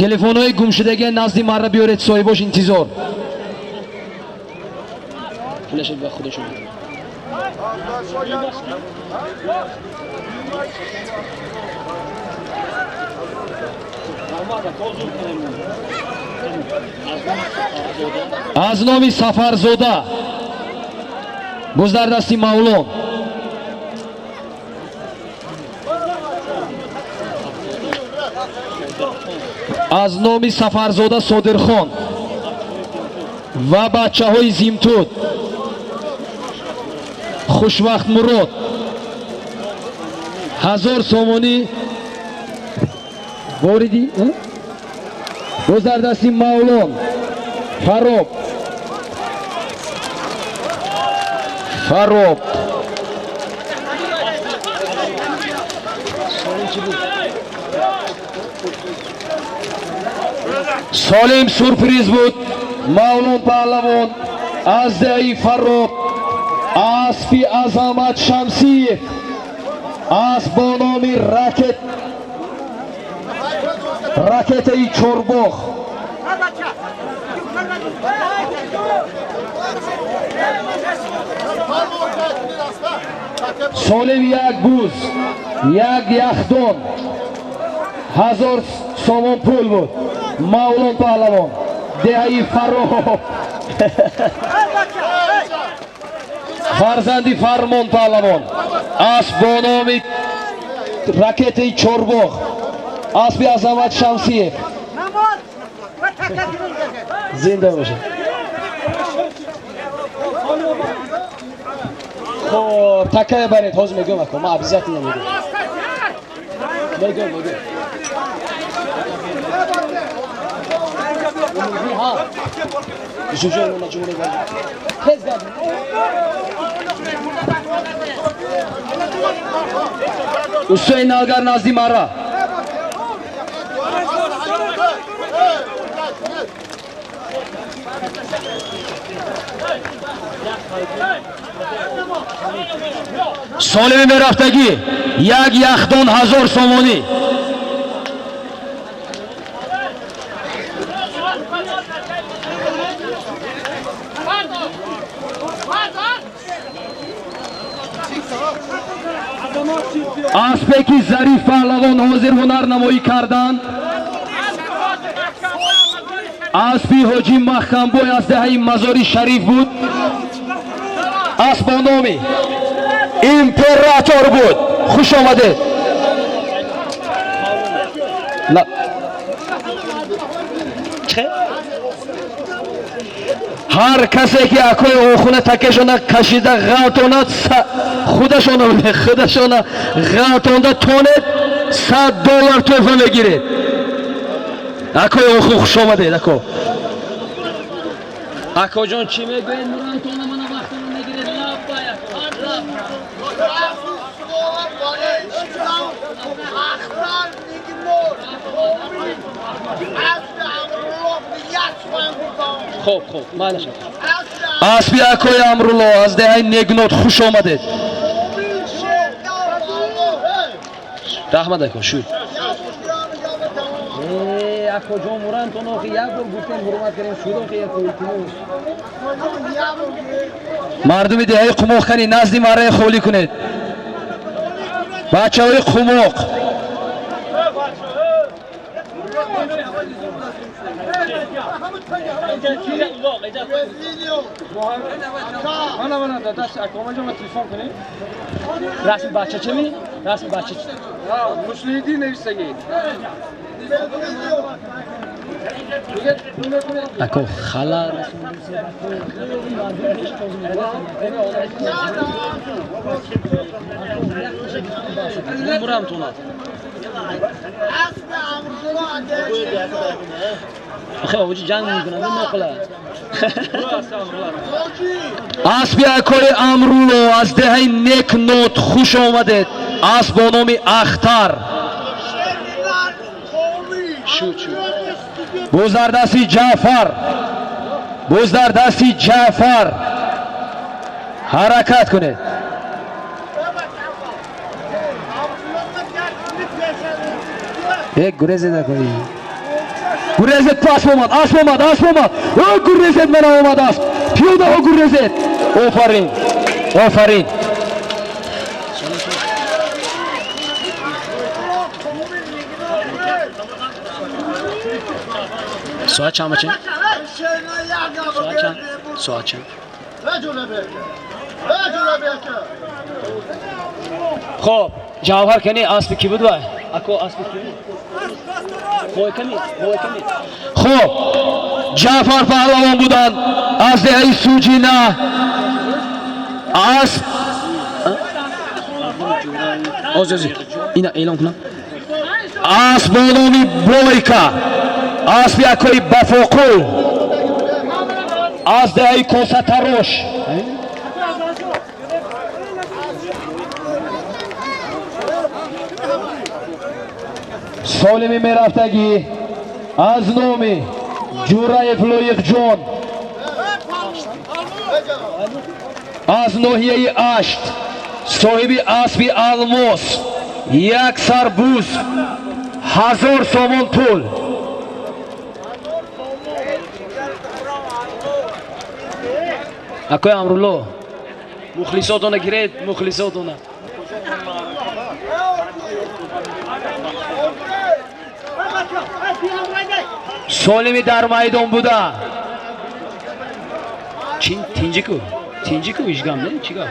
Телефонҳои гумшудагия назди марра биёред, соҳибош интизор. Пулашад ба худошон. Аз номи Сафарзода боз дар дасти Мавлон. Аз номи Сафарзода Содирхон ва бачаҳои Зимтуд Хушвақт Мурод 1000 сомонӣ вориди. Боз дар дасти Мавлон Фароб. Фароб. Солим сюрприз буд. Мавлон паҳлавон аз деҳаи Фароб, аспи Азамат Шамсиев, асп бо номи Ракет, ракетаи Чорбоғ. Солим як буз, як яхдон, 1000 сомон пул буд. Мавлон паҳлавон, деҳаи Фароб, фарзанди Фармон паҳлавон, асп бо номи ракетаи Чорбоғ, аспи Азамат Шамсиев. Зинда бошед. Хоб, такая баред, ҳозир мегӯям, ако, ман обязательно мегӯям. Мегӯям, мегӯям. Ҳа. Жужо на ҷумҳури тез гап. Устои Налгар назди мара. Солими мерафтагӣ як яхдон 1000 сомонӣ. Аспе ки Зариф паҳлавон ҳозир ҳунарнамоӣ карданд, аспи Ҳоҷӣ Маҳкамбой аз деҳаи Мазори Шариф буд, асп бо номи Император буд. Хуш омадед. Ҳар касе ки акои охуна такешона кашида ғалтонад, худашона худашона ғалтонда тонед, $100 тӯҳфа мегиред. Акои охун, хуш омадед, ако. Акоҷон, чӣ мегӯед? Мурантона мана вақтона мегиред. Лаббай, ако, лаб. Хоб, хоб, майлаш. Аспи акои Амрулло аз деҳаи Негнот, хуш омадед. Раҳмат, ако, шуд. Акоҷон, мурантон охи як бор гуфтем, ҳурмат кардем, шуд охи, ако, илтимос. Мардуми деҳаи Қумоқ, кани назди марраи холӣ кунед. Бачаҳои Қумоқ. Расми бача чӣ ми? Расми бача чӣ? Муслиҳиддин нависагӣ. Ако хала мурам тонад. Охе, оҷи ҷанг мекунад, ноқила. Аспи акои Амрулло аз деҳаи Некнот, хуш омадед. Асп бо номи Ахтар. Шуд, шуд. Боз дар дасти Ҷаъфар. Боз дар дасти Ҷаъфар. Ҳаракат кунед. Як гурезе накунӣ. Гурезед, асп омад, асп омад, асп омад. О, гурезед, мана омад асп. Пиёдаҳо гурезед. Офарин, офарин. Соат чанд, бача? Соат чанд? Соат чанд? Хоб, Ҷавҳар, кани аспи кӣ буд вай? Ако, аспи кӣ буд? Бой ками, бой ками. Хоб, Ҷаъфар Паҳлавон буданд аз деҳаи Суҷина. Асп Ози, ози. Ина эълон кунам. Асп бо номи Бойка, аспи акои Бафоқул аз деҳаи Косатарош. Солими мерафтагӣ аз номи Ҷураев Лоиқҷон аз ноҳияи Ашт, соҳиби аспи Алмос, як сарбуз, 1000 сомон пул. Акои Амрулло, мухлисотона гиред, мухлисотона. Солими дар майдон буда. Чин тинҷику? Тинҷику ижгам, не? Чӣ гап?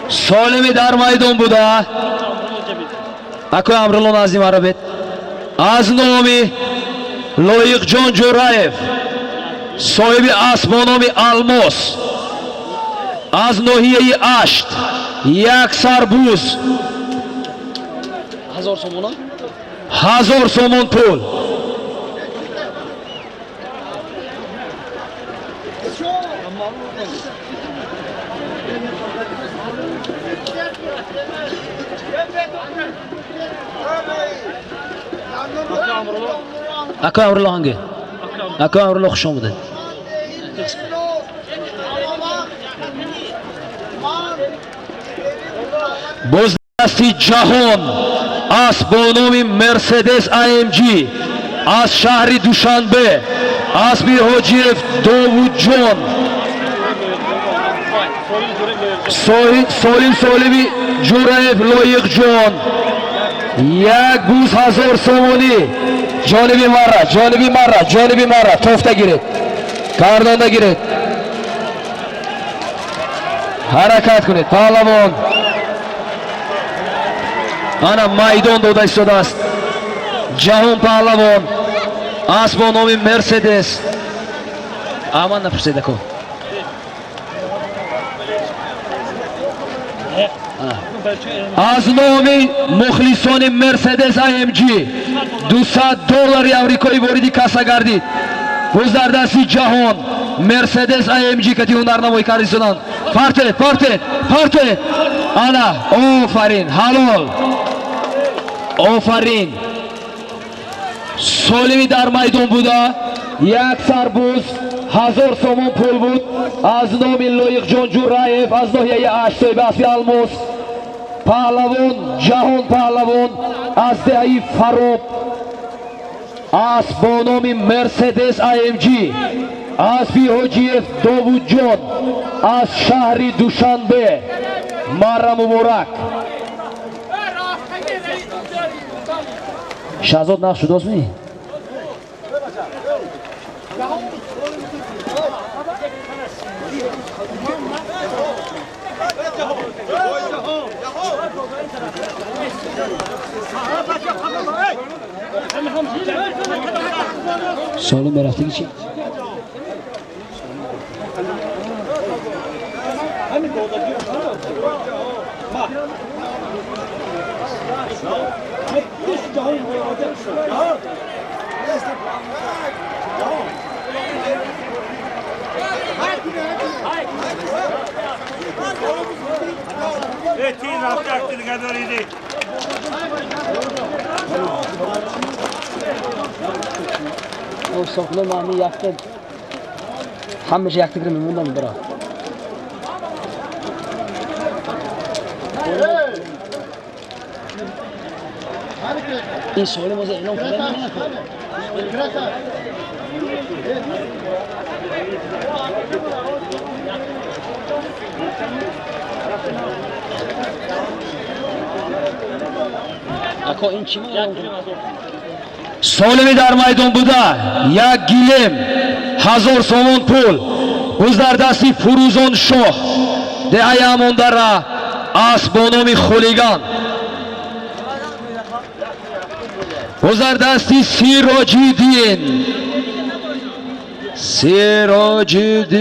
Солими дар майдон буда, акои Амрулло, назди маро бед, аз номи Лоиқҷон Ҷураев, соҳиби асп бо номи Алмос аз ноҳияи Ашт, як сарбуз, 1000 сомона? 1000 сомон пул. Акои Амрулло, ҳанге. Акои Амрулло, хуш омадед. Боз дасти Ҷаҳон, асп бо номи Мерседес АМГ аз шаҳри Душанбе, аспи Ҳоҷиев Довудҷон, солим, солими Ҷураев Лоиқҷон, як буз, 1000 сомонӣ. Ҷониби марра, ҷониби марра, ҷониби марра тофта гиред, гардонда гиред, ҳаракат кунед, паҳлавон. Ана майдон дода истодааст Ҷаҳон Паҳлавон, асп бо номи Мерседес. Аман напурсед, ако. Аз номи мухлисони Мерседес АМГ 200 доллари амрикоӣ вориди касса гардид. Боз дар дасти Ҷаҳон, Мерседес АМГ кати ҳунарнамоӣ карда истоданд. Партед, партед, партед! Ана, офарин, ҳалол, офарин. Солими дар майдон буда, як сарбуз, 1000 сомон пул буд аз номи Лоиқҷон Ҷураев аз ноҳияи Ашт, соҳиби аспи Алмос, паҳлавон Ҷаҳон Паҳлавон аз деҳаи Фароб, асп бо номи Мерседес АМГ, аспи Ҳоҷиев Довудҷон аз шаҳри Душанбе. Марра муборак. Шаҳзод нақш шудост ми? Солим мерафтагӣ чи? Тин рафтак дига дориди. Сохно мами якта ҳамаша якта гира мемондам бира. Ин суоли мо эълон карда накун. Ако ин чӣ маълум? Солими дар майдон буда як гилем 1000 сомон пул гуз дар дасти Фурӯзон шоҳ, деҳаи Амондара, асп бо номи Хулиган. Гуз дар дасти Сироҷиддин, Сироҷиддин.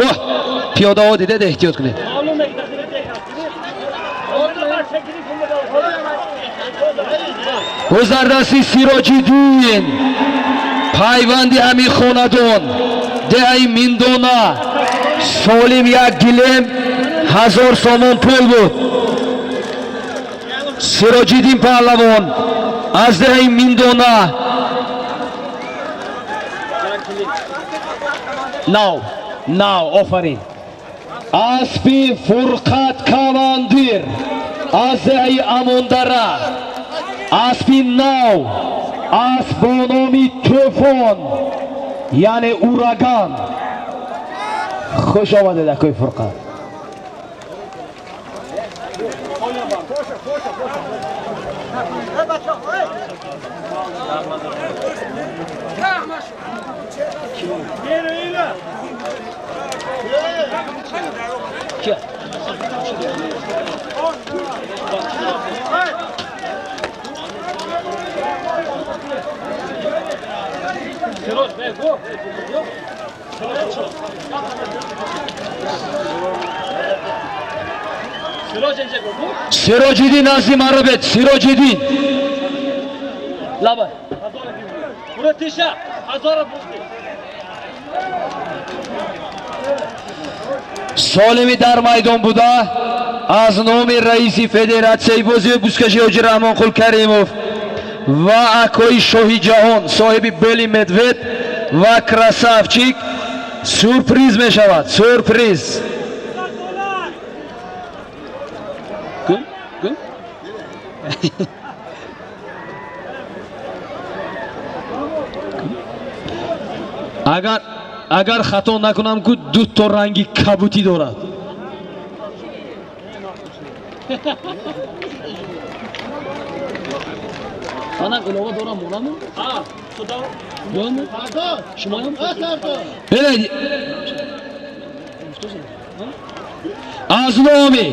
Оҳ, пиёдаҳо дидед, эҳтиёт кунед. Гуз дар дасти Сироҷиддин, пайванди ҳамин хонадон, деҳаи Миндона. Солим як гилем 1000 сомон пул буд. Сироҷиддин паҳлавон аз деҳаи Миндона. Нав, нав, офарин. Аспи Фурқат Командир аз деҳаи Амондара, аспи нав, асп бо номи Тӯфон, яъне Ураган. Хуш омадед, акои Фурқат. Кия? Сироҷиддин назди марабед, Сироҷиддин. Лаба. Солими дар майдон буда аз номи раиси федератсияи бозии бузкашӣ ҳоҷи Раҳмонқул Каримов ва акои шоҳи ҷаҳон, соҳиби Белый медведь ва Красавчик, сюрприз мешавад, сюрприз. Гум? Гум? Агар хато накунам, ку дуто ранги кабутӣ дорад. Манам илова дорам, монаму? Дорам? Шумоям? Бинед, аз номи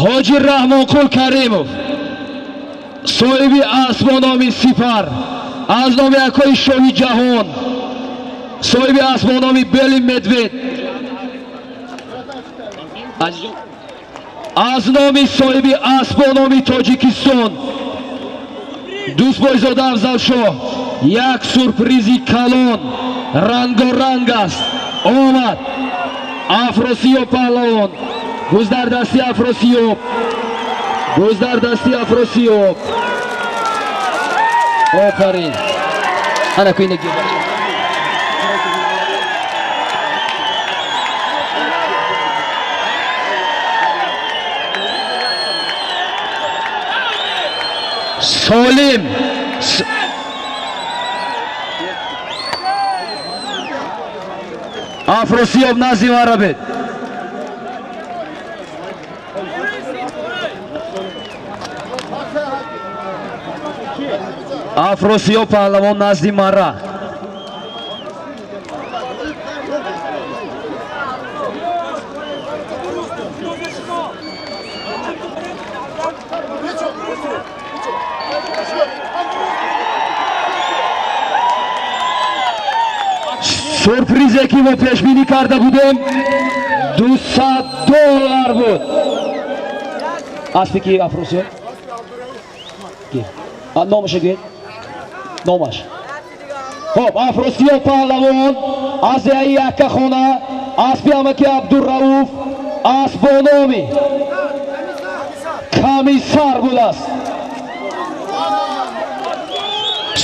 ҳоҷи Раҳмонқул Каримов, соҳиби асп бо номи Сипар, аз номи акои шоҳи ҷаҳон, соҳиби асп бо номи Белый медведь, Азизҷон, аз номи соҳиби асп бо номи Тоҷикистон Дӯстбойзода Афзалшоҳ, як сюрпризи калон, рангоранг аст, омад. Афросиёб паҳлавон, гуз дар дасти Афросиёб, гуз дар дасти Афросиёб. Офарин. Ана ку ина гир. Солим Афросиёб назди марабед. Афросиёб паҳлавон назди мара. Сюрпризе ки мо пешбинӣ карда будем $200 буд. Аспи ки, Афросиёб? Гир. А номаша гӯед? Номаш. Хоб, Афросиёб паҳлавон аз деҳаи Яккахона, аспи амаки Абдурауф, асп бо номи Комиссар будааст.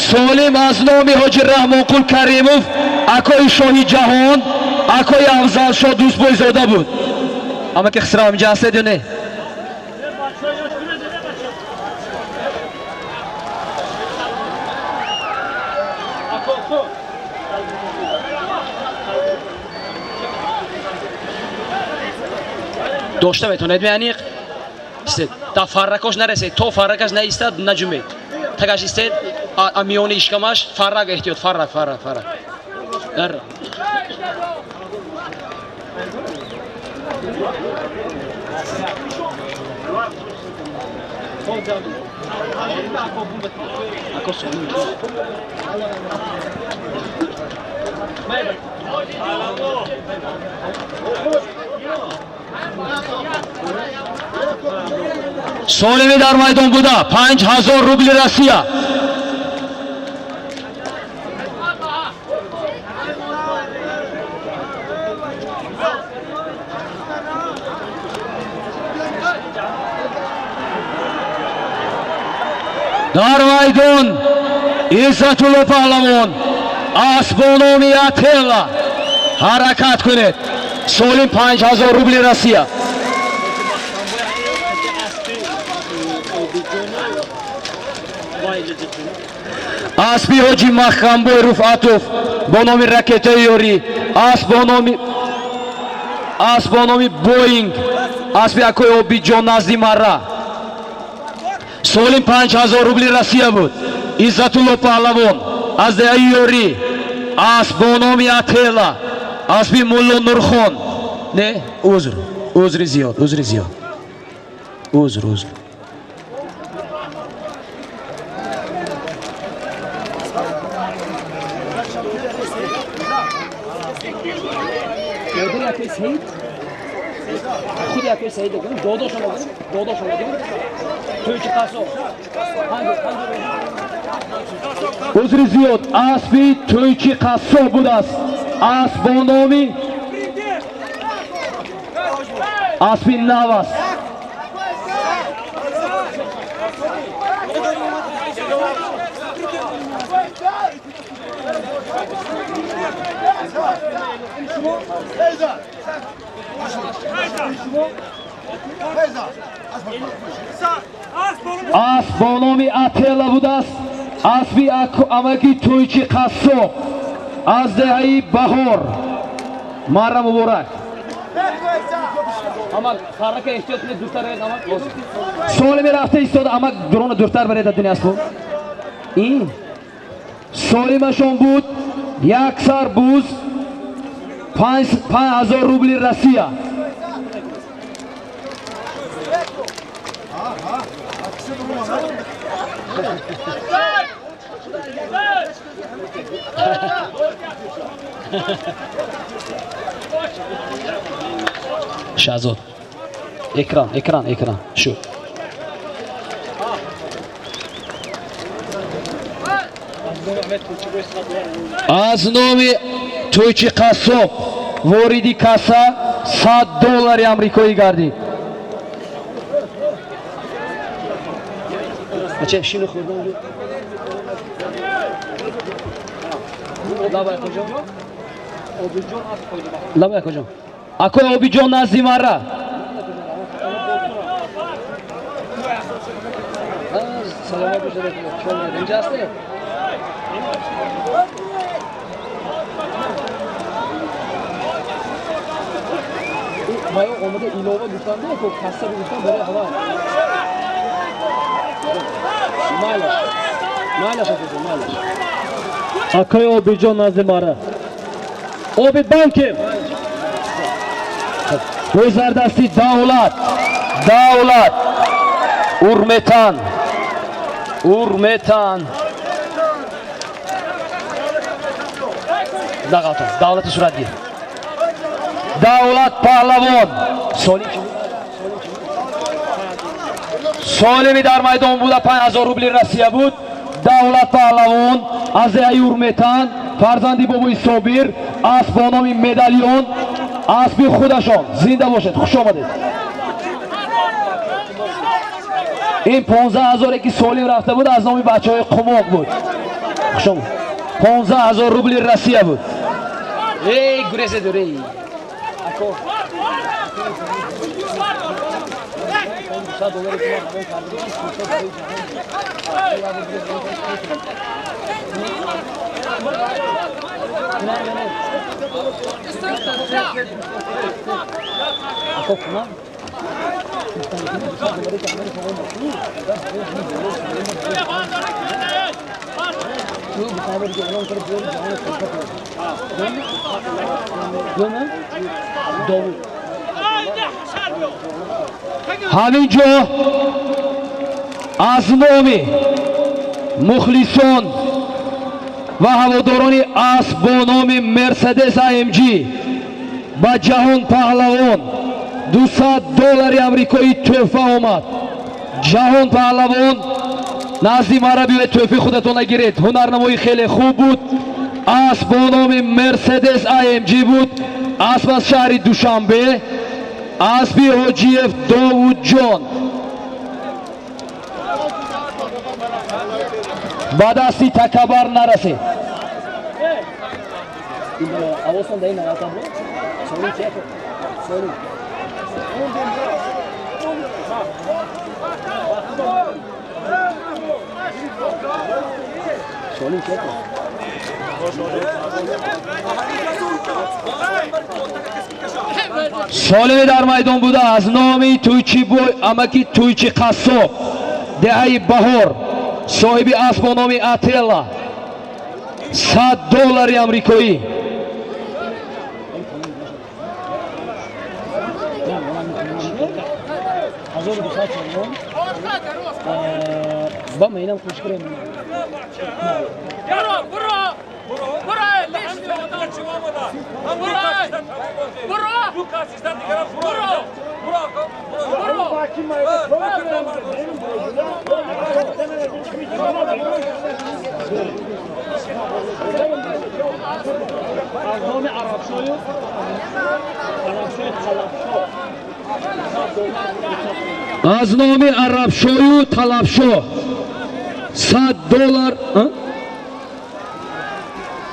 Солим аз номи ҳоҷи Раҳмонқул Каримов, акои шоҳи ҷаҳон, акои Афзалшоҳ Дӯстбойзода буд. Амаки Хисрав инҷа ҳастед ё не? Дошта метавонед меаниқ истед, та фарракош нарасед, то фарракаш наистад, наҷумед, тагаш истед, миёни ишкамаш фаррак, эҳтиёт, фаррак, фаррак, фаррак дар. Солими дар майдон буда 5000 рубли Россия. Дар майдон Иззатулло Паҳлавон, асп бо номи Ателла, ҳаракат кунед. Солим 5000 рубли Россия. Аспи ҳоҷи Маҳкамбой Руфъатов бо номи Ракетаи Ёрӣ, асп бо номи Боинг, аспи акои Обиҷон назди Марра. Солим 5000 рубли Россия буд. Иззатулло Паҳлавон аз деҳаи Ёрӣ, асп бо номи Ателла, аспи Мулло Нурхон. Не, узр, узри зиёд, узри зиёд, узр, узр. Худи акои Саид догем, додошон догем, додошон догем. Тӯйчи қасо. Узри зиёд, аспи тӯйчи қассоб будааст. Асп бо номи аспи нав аст. Асп бо номи Ателла будааст. Аспи амаки тӯйчи қассоб аз деҳаи Баҳор. Марра муборак. Амак фаррака эҳтиёт кунед, дуртар баред, амак. Солими рафта истода, амак дурона дуртар баред адини аспо. Ин солимашон буд як сар буз 5000 рубли Россия. Шаҳзод, экран, экран, экран шу. Аз номи тӯйчи қассоб вориди касса 100 доллари амрикоӣ гардид. Бача, шину хӯрдан. Лабай куҷо? Лабай куҷо? Акои Обиҷон назди Марра. Саломат бошед. Инҷа ҳастед? Маю омада илова гуфтанд, ко касса гуфтанд барои ҳава. Майлаш. Майлаш, акоҷон, майлаш. Акои Обиҷон назди Марра. Обид банким. Гузардасти давлат, давлат, Урметан, Урметан. Дағалтон, давлати суратгир. Давлат Паҳлавон. Солими дар майдон буда 5000 рубли Россия буд. Давлат Паҳлавон аз деҳаи Урметан, фарзанди бобои Собир, асп бо номи Медальон, аспи худашон. Зинда бошед, хуш омадед. Ин 15000 ки солим рафта буд аз номи бачаҳои Қумоқ буд. Хуш омад. 15000 рубли Россия буд. Эй, гурезе дорей. Ако. $200 ки равон карда, ки барои ҷаҳон. Ҳамин ҷо аз номи мухлисон ва ҳаводорони асп бо номи Мерседес AMG ба Ҷаҳон Паҳлавон $200 амрикоӣ тӯҳфа омад. Ҷаҳон Паҳлавон, назди мара биёед, тӯҳфаи худатона гиред. Ҳунарнамоӣ хеле хуб буд. Асп бо номи Мерседес AMG буд. Асп аз шаҳри Душанбе, аспи Ҳоҷиев Довудҷон. Ба дасти такабар нарасед. Овозтон дар ин навбатам буд? Солим чи яко? Солим. Солим чи яко? Солими дар майдон буда аз номи Тӯйчи бой, амаки Тӯйчи Қассоб, деҳаи Баҳор, соҳиби асп бо номи Ателла, $100 амрикоӣ. 1200 сомон. Ба майнам хуш кунем. Бро, бро! Бро, лишний! Бро! Бро! Бро! Аз номи Арабшою, Арабшои Талабшо. Аз номи Арабшою Талабшо $100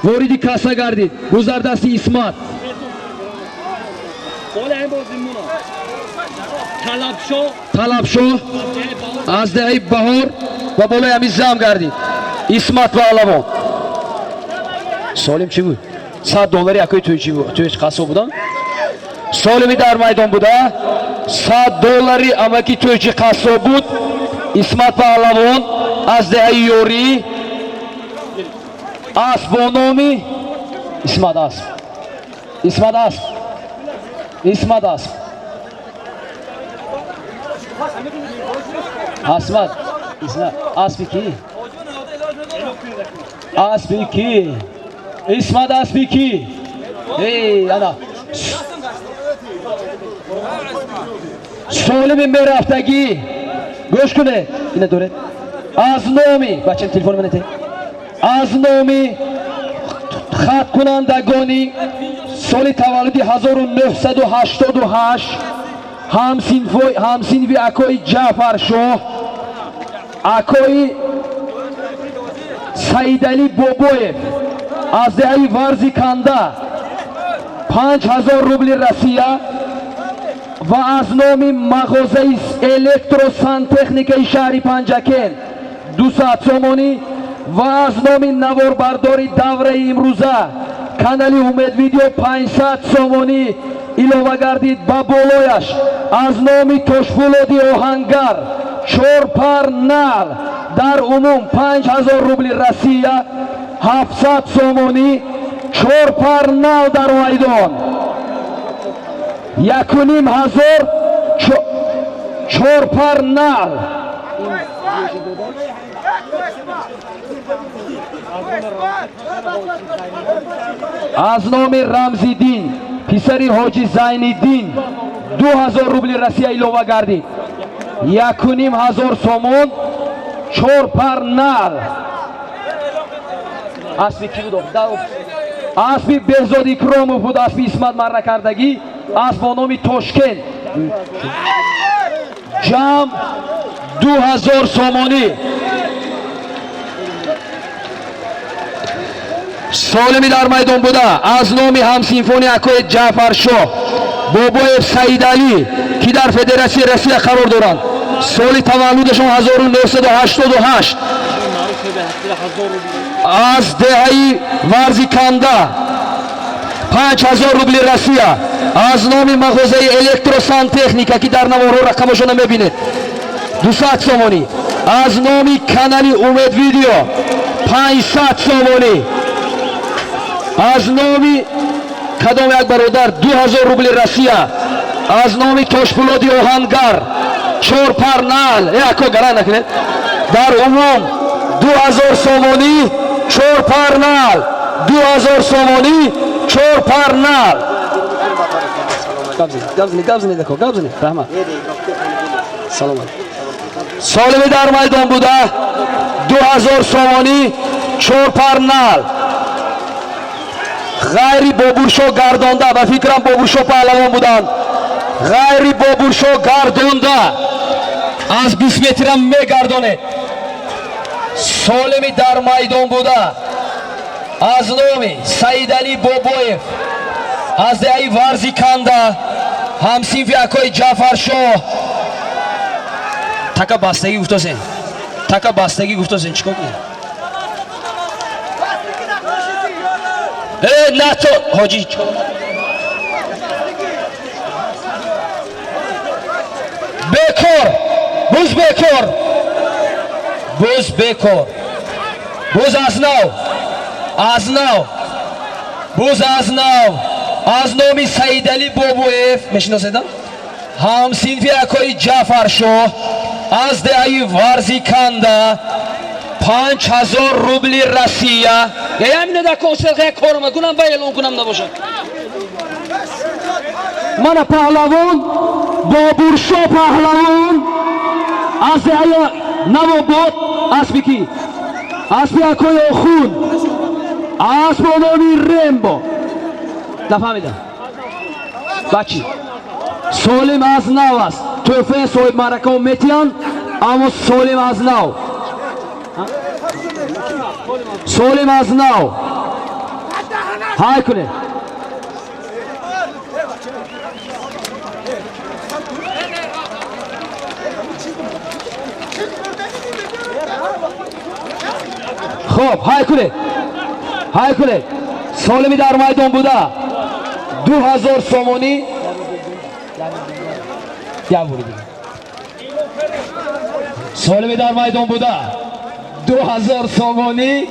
вориди касса гардид. Гузардасти Исмат. Талабшо аз деҳаи Баҳор ва болои ҳамин зам гардид. Исмат Паҳлавон. Солим чӣ буд? $100 якои тӯйчи буд? Тӯйчи қассоб будан? Солими дар майдон буда $100 амаки тӯйчи қассоб буд. Исмат Паҳлавон аз деҳаи Ёрӣ, асп бо номи Исмат асп. Исмат асп. Исмат асп. Асмат. Исмат. Аспи кӣ? Аспи кӣ? Исмат аспи кӣ? Эй, ана. Солими мерафтагӣ. Гӯш кунед. Ина доред. Аз номи, бачам телефон менете. Аз номи хаткунандагони соли таваллуди 1988, ҳамсинфи акои Ҷаъфаршоҳ, акои Саидалӣ Бобоев аз деҳаи Варзи Канда, 5000 рубли Россия ва аз номи мағозаи электросантехникаи шаҳри Панҷакент 200 сомонӣ ва аз номи наворбардори давраи имрӯза канали Умед Видео 500 сомонӣ илова гардид. Ба болояш аз номи Тошфулоди оҳангар чор пар нал, дар умум 5000 рубли Россия, 700 сомонӣ, чор пар нал дар майдон, 1500, чор пар нал. Аз номи Рамзиддин, писари Ҳоҷи Зайниддин, 2000 рубли Россия илова гардид. 1500 сомон, чор пар нал. Аспи кӣ буд? Аспи Беҳзод Икромов буд, аспи Исмат марракардагӣ, асп бо номи Тошкент. Ҷамъ 2000 сомонӣ. Солими дар майдон буда аз номи ҳамсинфони акои Ҷаъфаршоҳ Бобоев Саидалӣ, ки дар Федератсияи Россия қарор доранд, Соли таваллудашон 1988, аз деҳаи Варзиканда, 5000 рубли Россия. Аз номи мағозаи Электросантехника, ки дар наворҳо рақамашона мебинед, 200 сомонӣ. Аз номи канали Умед Видео 500 сомонӣ. Аз номи кадом як бародар 2000 рубли Россия. Аз номи Тошпулоди Оҳангар чор пар нал. Яко гара накунед. Дар умум 2000 сомонӣ, чор пар нал, 2000 сомонӣ, чор пар нал. Гап занед, ако, гап занед. Раҳмат, саломат. Солими дар майдон буда, 2000 сомонӣ, чор пар нал. Ғайри Бобуршо гардонда, ба фикрам, Бобуршо паҳлавон буданд. Ғайри Бобуршо гардонда аз 20 метрам мегардонед. Солими дар майдон буда, аз номи Саидалӣ Бобоев аз деҳаи Варзиканда, ҳамсинфи акои Ҷаъфаршоҳ. Така бастагӣ гуфтосен, така бастагӣ гуфтосен, чикор кунем? Э, на то ҳоҷӣ. Бекор буз, бекор буз, бекор буз. Аз нав, аз нав буз, аз нав. Аз номи Саидалӣ Бобоев, мешиноседа, ҳамсинфи акои Ҷаъфаршоҳ, аз деҳаи Варзиканда, 5000 рубли Россия. Ямина да консерт корма кунам ба эълон кунам набошад. Мана паҳлавон Бобуршо паҳлавон аз деҳаи Навобод. Аспи ки? Аспи акои Охун, асп бо номи Рембо. Нафаҳмидам, бачи. Солим аз нав аст. Тӯҳфаи соҳибмаъракао метиҳанд, аммо солим аз нав, солим аз нав. Ҳай кунед. Хоб, ҳай кунед, ҳай кунед. Солими дар майдон буда, 2000 сомонӣ. Як бори дигар. Солими дар майдон буда, 2000 сомонӣ,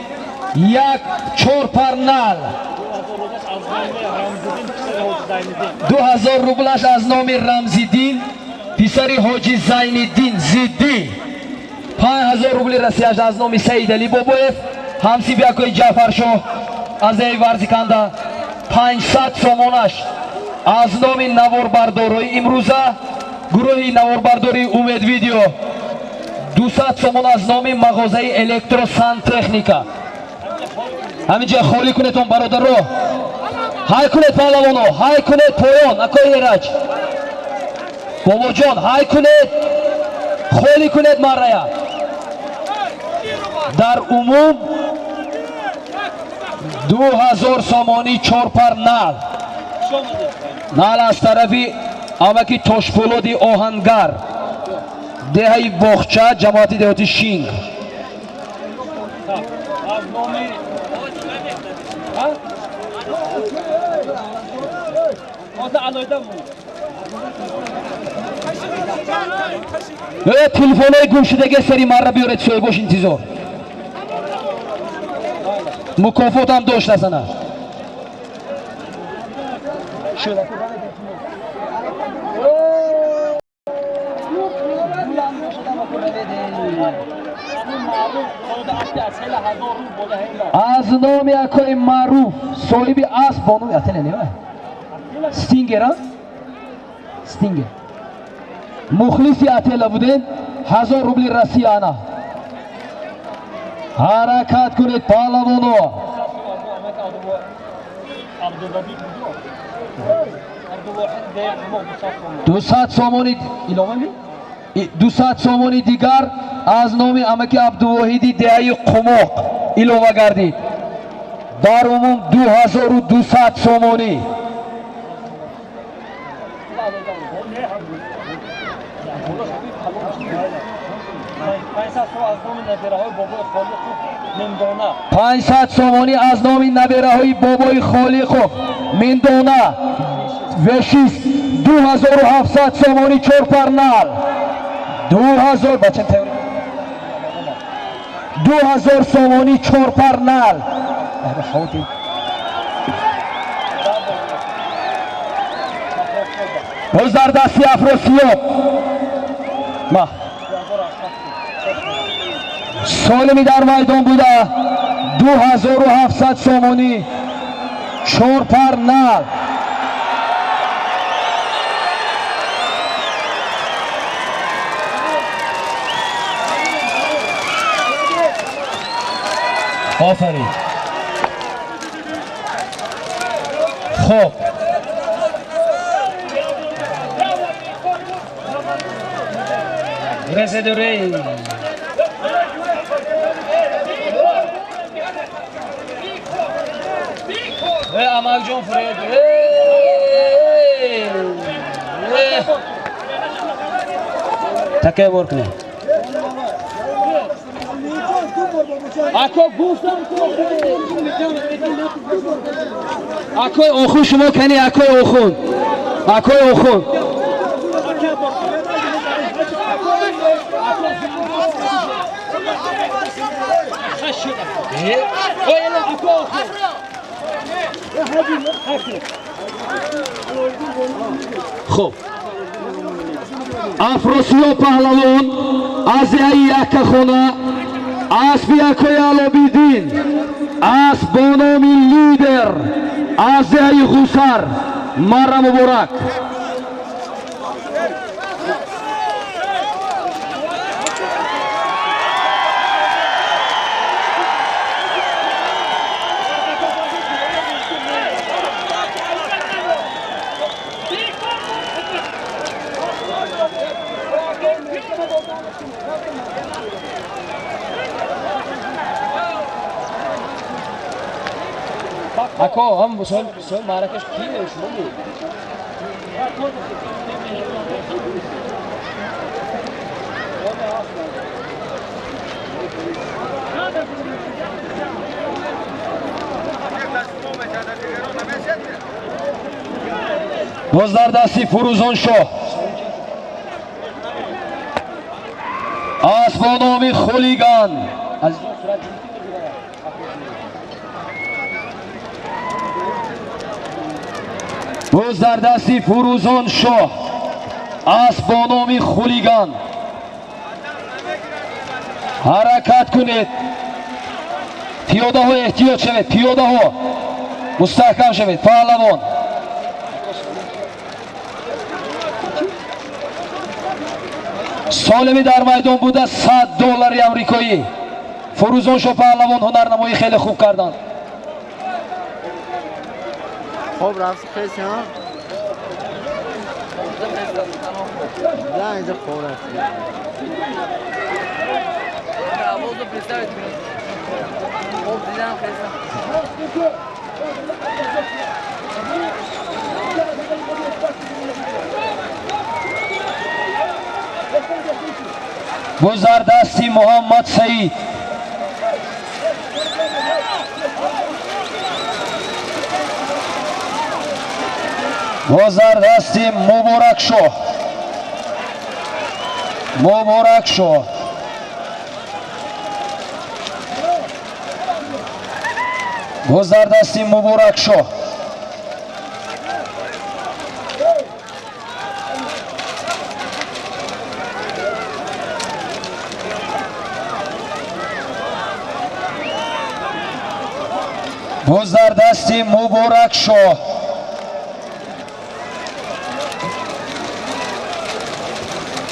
як чор пар нал. 2000 рублаш аз номи Рамзиддин, писари ҳоҷи Зайниддин Зиддӣ. 5000 рубли Россияш аз номи Саидалӣ Бобоев, ҳамсинфи акои Ҷаъфаршоҳ, аз деҳаи Варзиканда. 500 сомонаш аз номи наворбардорои имрӯза, гурӯҳи наворбардории Умед Видео. 200 сомон аз номи мағозаи Электросантехника. Ҳаминҷа холӣ кунедон, бародаро. Ҳай кунед, паҳлавоно, ҳай кунед. Поён, акои Эраҷ, бобоҷон, ҳай кунед, холӣ кунед маррая. Дар умум 2000 сомонӣ, чорпар нал. Нал аз тарафи амаки Тошпулоди Оҳангар, деҳаи Боғча, ҷамоати деҳоти Шинг. Аз номи ҳозир алоҳида буд. Э, телефонҳои гумшудаги сари марра биёред, соҳибош интизор. Мукофотам дошт асана. Аз номи акои Маъруф, соҳиби асп бо номи Ателя, не, Стингер, а Стингер, мухлиси Ателла будем, 1000 рубли Россия. Ана, ҳаракат кунед, паҳлавоно. Абдуллабиб, Абдулвоҳид, деҳ. 200 сомони илова ми, 200 сомони дигар аз номи амаки Абдувоҳиди деҳаи Қумоқ илова гардид. Дар умум 2200 сомонӣ. 500 сомонӣ аз номи набераҳои бобои Холиқов Миндона В6 2700 сомонӣ чорпарнал 2000 бача 2000 сомонӣ чорпарнал. Боз дар дасти Афросиёб ма солими дар майдон буда 2700 сомонӣ чорпарнал. Офарин. Хоб Резедурей. Амакҷон Фред. Такай бор кунед. Ако гуфтам акои охун шумо кани акои охун. Акои охун. Хуб Афросиёб паҳлавон аз яи яккахона аспи якои Алобиддин асп бо номи Лидер аз яи Ғусар марра муборак. Ако ҳам сол маъракаш ки шумо буд? Боз дар дасти Фурӯзоншоҳ асп бо номи Хулиган. Боз дар дасти Фурӯзоншоҳ асп бо номи Хулиган. Ҳаракат кунед, пиёдаҳо эҳтиёт шавед, пиёдаҳо мустаҳкам шавед. Паҳлавон солими дар майдон буда 100 доллари амрикоӣ. Фурӯзоншоҳ паҳлавон ҳунарнамоӣ хеле хуб карданд. خب رفت خیلی ها نه اینجا خوب رفت. боз дар дасти Муҳаммад Саид боз дар дасти Муборакшоҳ. Муборакшоҳ боз дар дасти Муборакшоҳ. Боз дар дасти Муборакшоҳ.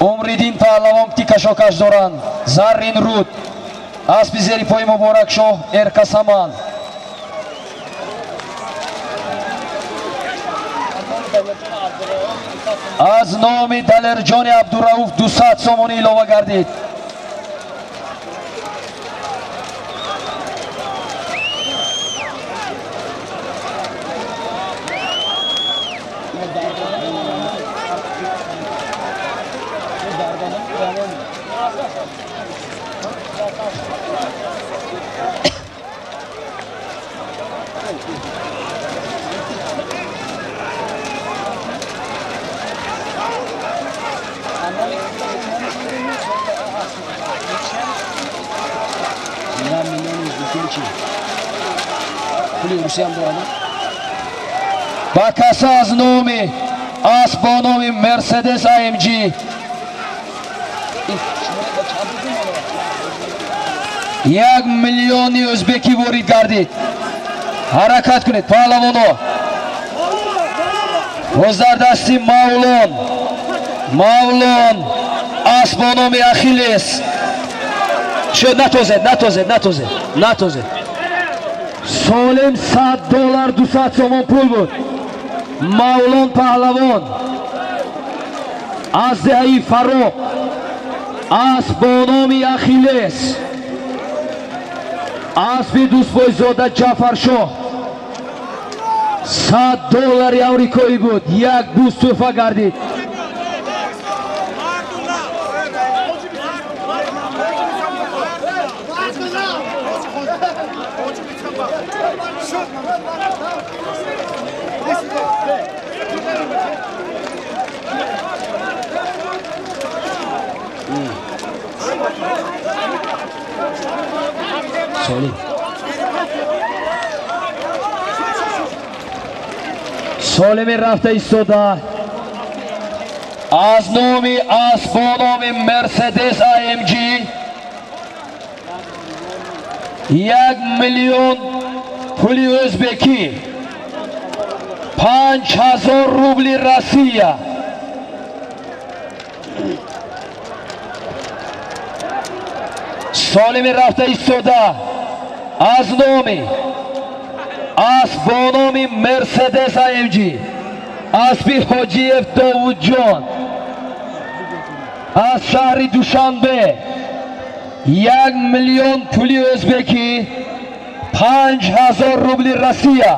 Умриддин паҳлавон ки кашокаш доранд. Заррин руд аспи зери пои Муборакшоҳ Эркасаман. Аз номи Далерҷони Абдурауф 200 сомонӣ илова гардид. Ба каса аз номи асп бо номи Мерседес АМГ 1 миллиони ӯзбекӣ ворид гардид. Ҳаракат кунед паҳлавоно. Боз дар дасти Мавлон, Мавлон асп бо номи Ахиллес. Шуд, натозед, натозед, натозед, натозед. Солим $100 200 сомон пул буд. Мавлон паҳлавон аз деҳаи Фароқ асп бо номи Ахиллес, аспи дӯстбойзода Ҷаъфаршоҳ $100 амрикоӣ буд. Як буз тӯҳфа гардид. Солим Солими рафта истода аз номи асп бо номи Мерседес АМГ 1 миллион пули ӯзбекӣ, 5000 рубли Россия. Солими рафта истода аз номи асп бо номи Мерседес АМГ аспи Ҳоҷиев Довудҷон аз шаҳри Душанбе 1 миллион пули ӯзбекӣ, 5000 рубли Россия.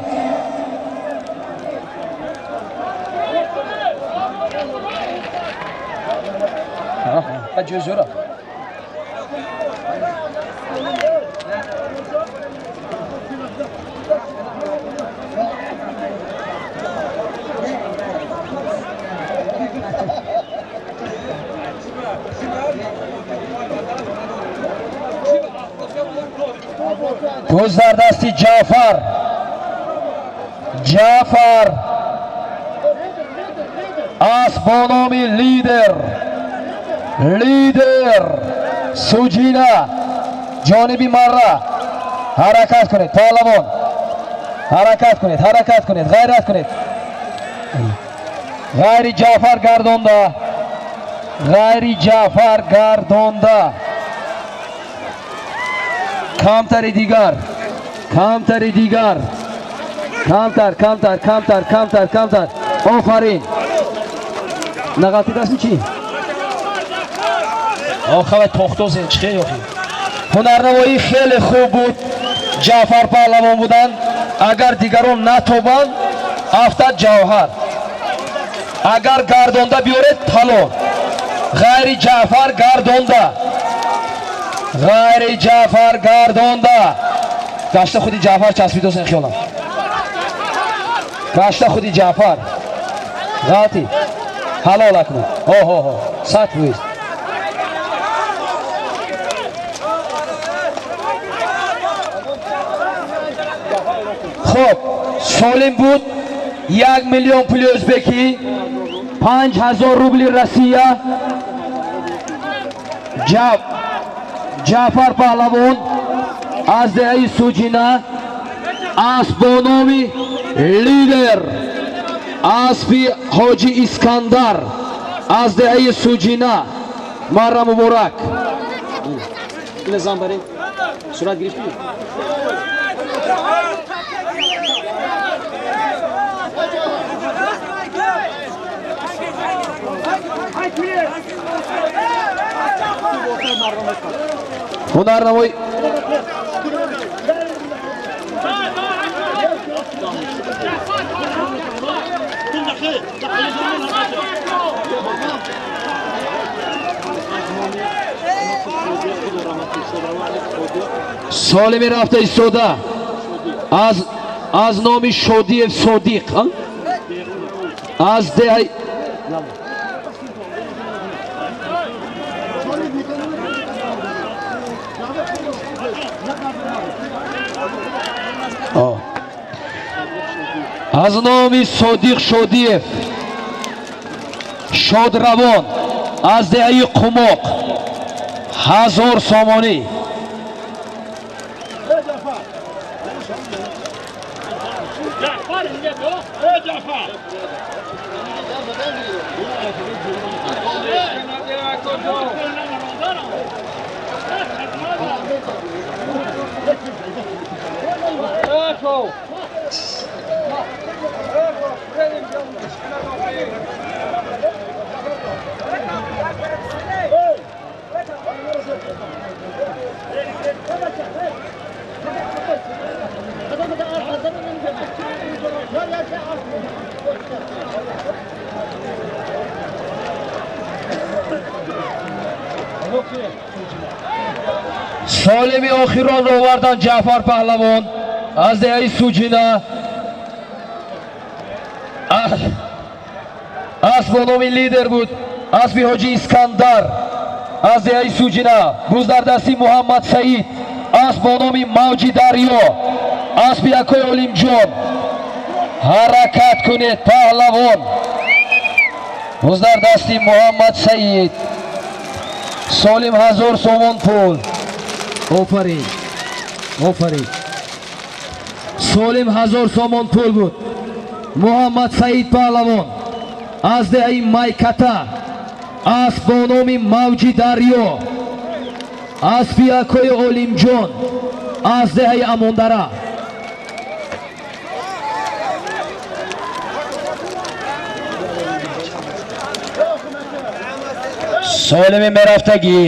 Боз дар дасти Ҷаъфар, Ҷаъфар асп бо номи Лидер, Лидер Суҷина ҷониби Марра. Ҳаракат кунед паҳлавон, ҳаракат кунед, ҳаракат кунед, ғайрат кунед. Ғайри Ҷаъфар гардонда, ғайри Ҷаъфар гардонда. Камтари дигар, камтари дигар, камтар, камтар, камтар, камтар, камтар. Офарин. Нағалтидасми чӣ? Охава тохтозе чӣ хел ёхи? Ҳунарнамоӣ хеле хуб буд. Ҷаъфар паҳлавон буданд. Агар дигарон натобанд, афтад ҷавҳар. Агар гардонда биёред, тало. Ғайри Ҷаъфар гардонда, ғайри Ҷаъфар гардонда. Гашта худи Ҷаъфар часпидосен хиёлам. Гашта худи Ҷаъфар. Ғалти. Ҳалол акнун. Ҳо ҳо ҳо. 100%. Хоб, солим буд. 1 миллион пули ӯзбекӣ, 5000 рубли Россия. Ҷаъфар паҳлавон аз деҳаи Суҷина асп бо номи Лидер, аспи Ҳоҷи Искандар аз деҳаи Суҷина. Марра муборак. Ина зан барем. Сурат гирифтӣ? Ҳунарнамоӣ Солими рафта истода аз номи Шодиев Содиқ аз деҳаи аз номи Содиқ Шодиев Шодравон аз деҳаи Қумоқ 1000 сомонӣ. Солими охиронро овардан Ҷаъфар Паҳлавон аз деҳаи Суҷина. Асп бо номи Лидер буд, аспи Ҳоҷи Искандар аз деҳаи Суҷина. Буз дар дасти Муҳаммад Саид, асп бо номи Мавҷи Дарё, аспи Акои Олимҷон. Ҳаракат кунед паҳлавон. Буз дар дасти Муҳаммад Саид. Солим 1000 сомон пул. Офарин, офарин. Солим 1000 сомон пул буд. Муҳаммад Саид паҳлавон аз деҳаи Майката, асп бо номи Мавҷи Дарё, аспи Акои Олимҷон аз деҳаи Амондара. Солими мерафтагӣ.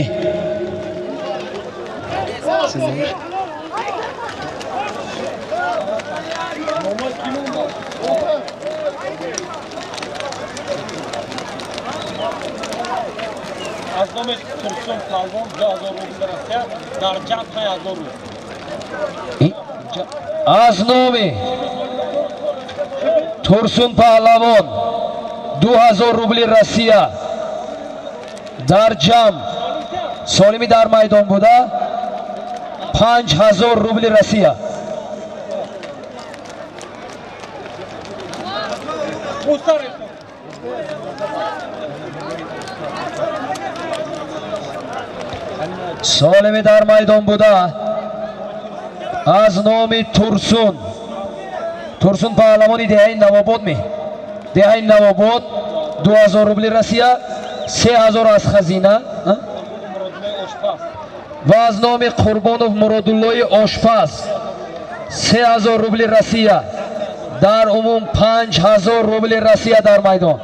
Аз номи Турсон Палвон 2000 рубл Россия, дар ҷамъ 5000 рубл. Аз номи Турсун Паҳлавон 2000 рубли Россия, дар ҷамъ солими дар майдон буда 5000 рубли Россия. Солими дар майдон буда аз номи Турсун, Турсун паҳлавони деҳаи Навобод, ми деҳаи Навобод 2000 рубли Россия, 3000 аз хазина ва аз номи Қурбонов Муродуллои Ошпаз 3000 рубли Россия, дар умум 5000 рубли Россия дар майдон.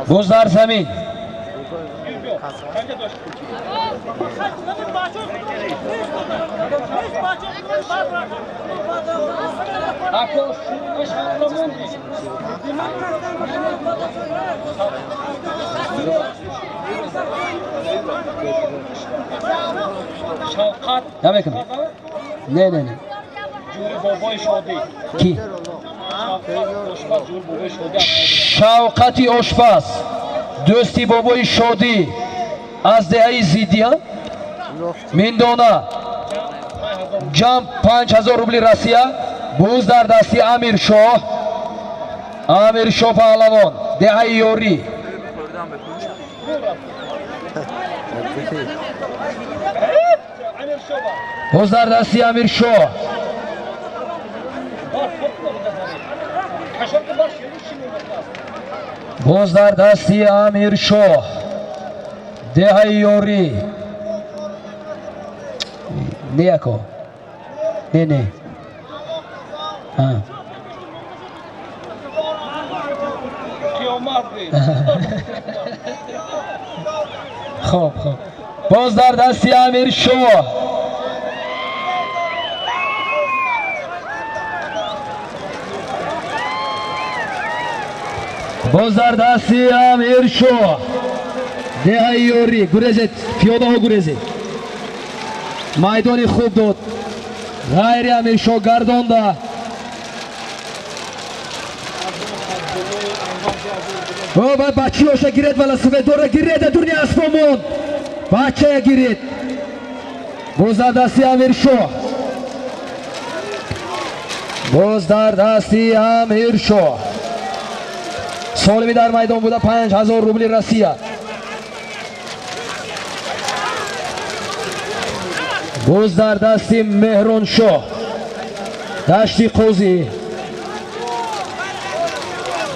Боз дар замин. Намекунам. Не, не, не. Ки? Шавқати Ошпаз, дӯсти бобои Шодӣ аз деҳаи Зиддия Миндона, ҷамъ 5000 рубли Россия. Буз дар дасти Амиршоҳ, Амиршоҳ паҳлавон, деҳаи Ёрӣ. Боз дар дасти Амиршоҳ. Боз дар дасти Амиршоҳ, деҳаи Ёрӣ. Не, ако не, не. Хоб, хоб. Боз дар дасти Амиршоҳ. Боз дар дасти Амиршоҳ. Деҳаи Ёрӣ. Гурезед, пиёдаҳо гурезед. Майдони хуб дод. Ғайри Амиршоҳ гардонда. Бачаҳоша гиред, велосипеддора гиред, дурни аспомон. Бачая гиред. Боз дар дасти Амиршоҳ. Боз дар дасти Амиршоҳ. Солими дар майдон буда 5000 рубли Россия. Боз дар дасти Меҳроншоҳ. Дашти Қозӣ.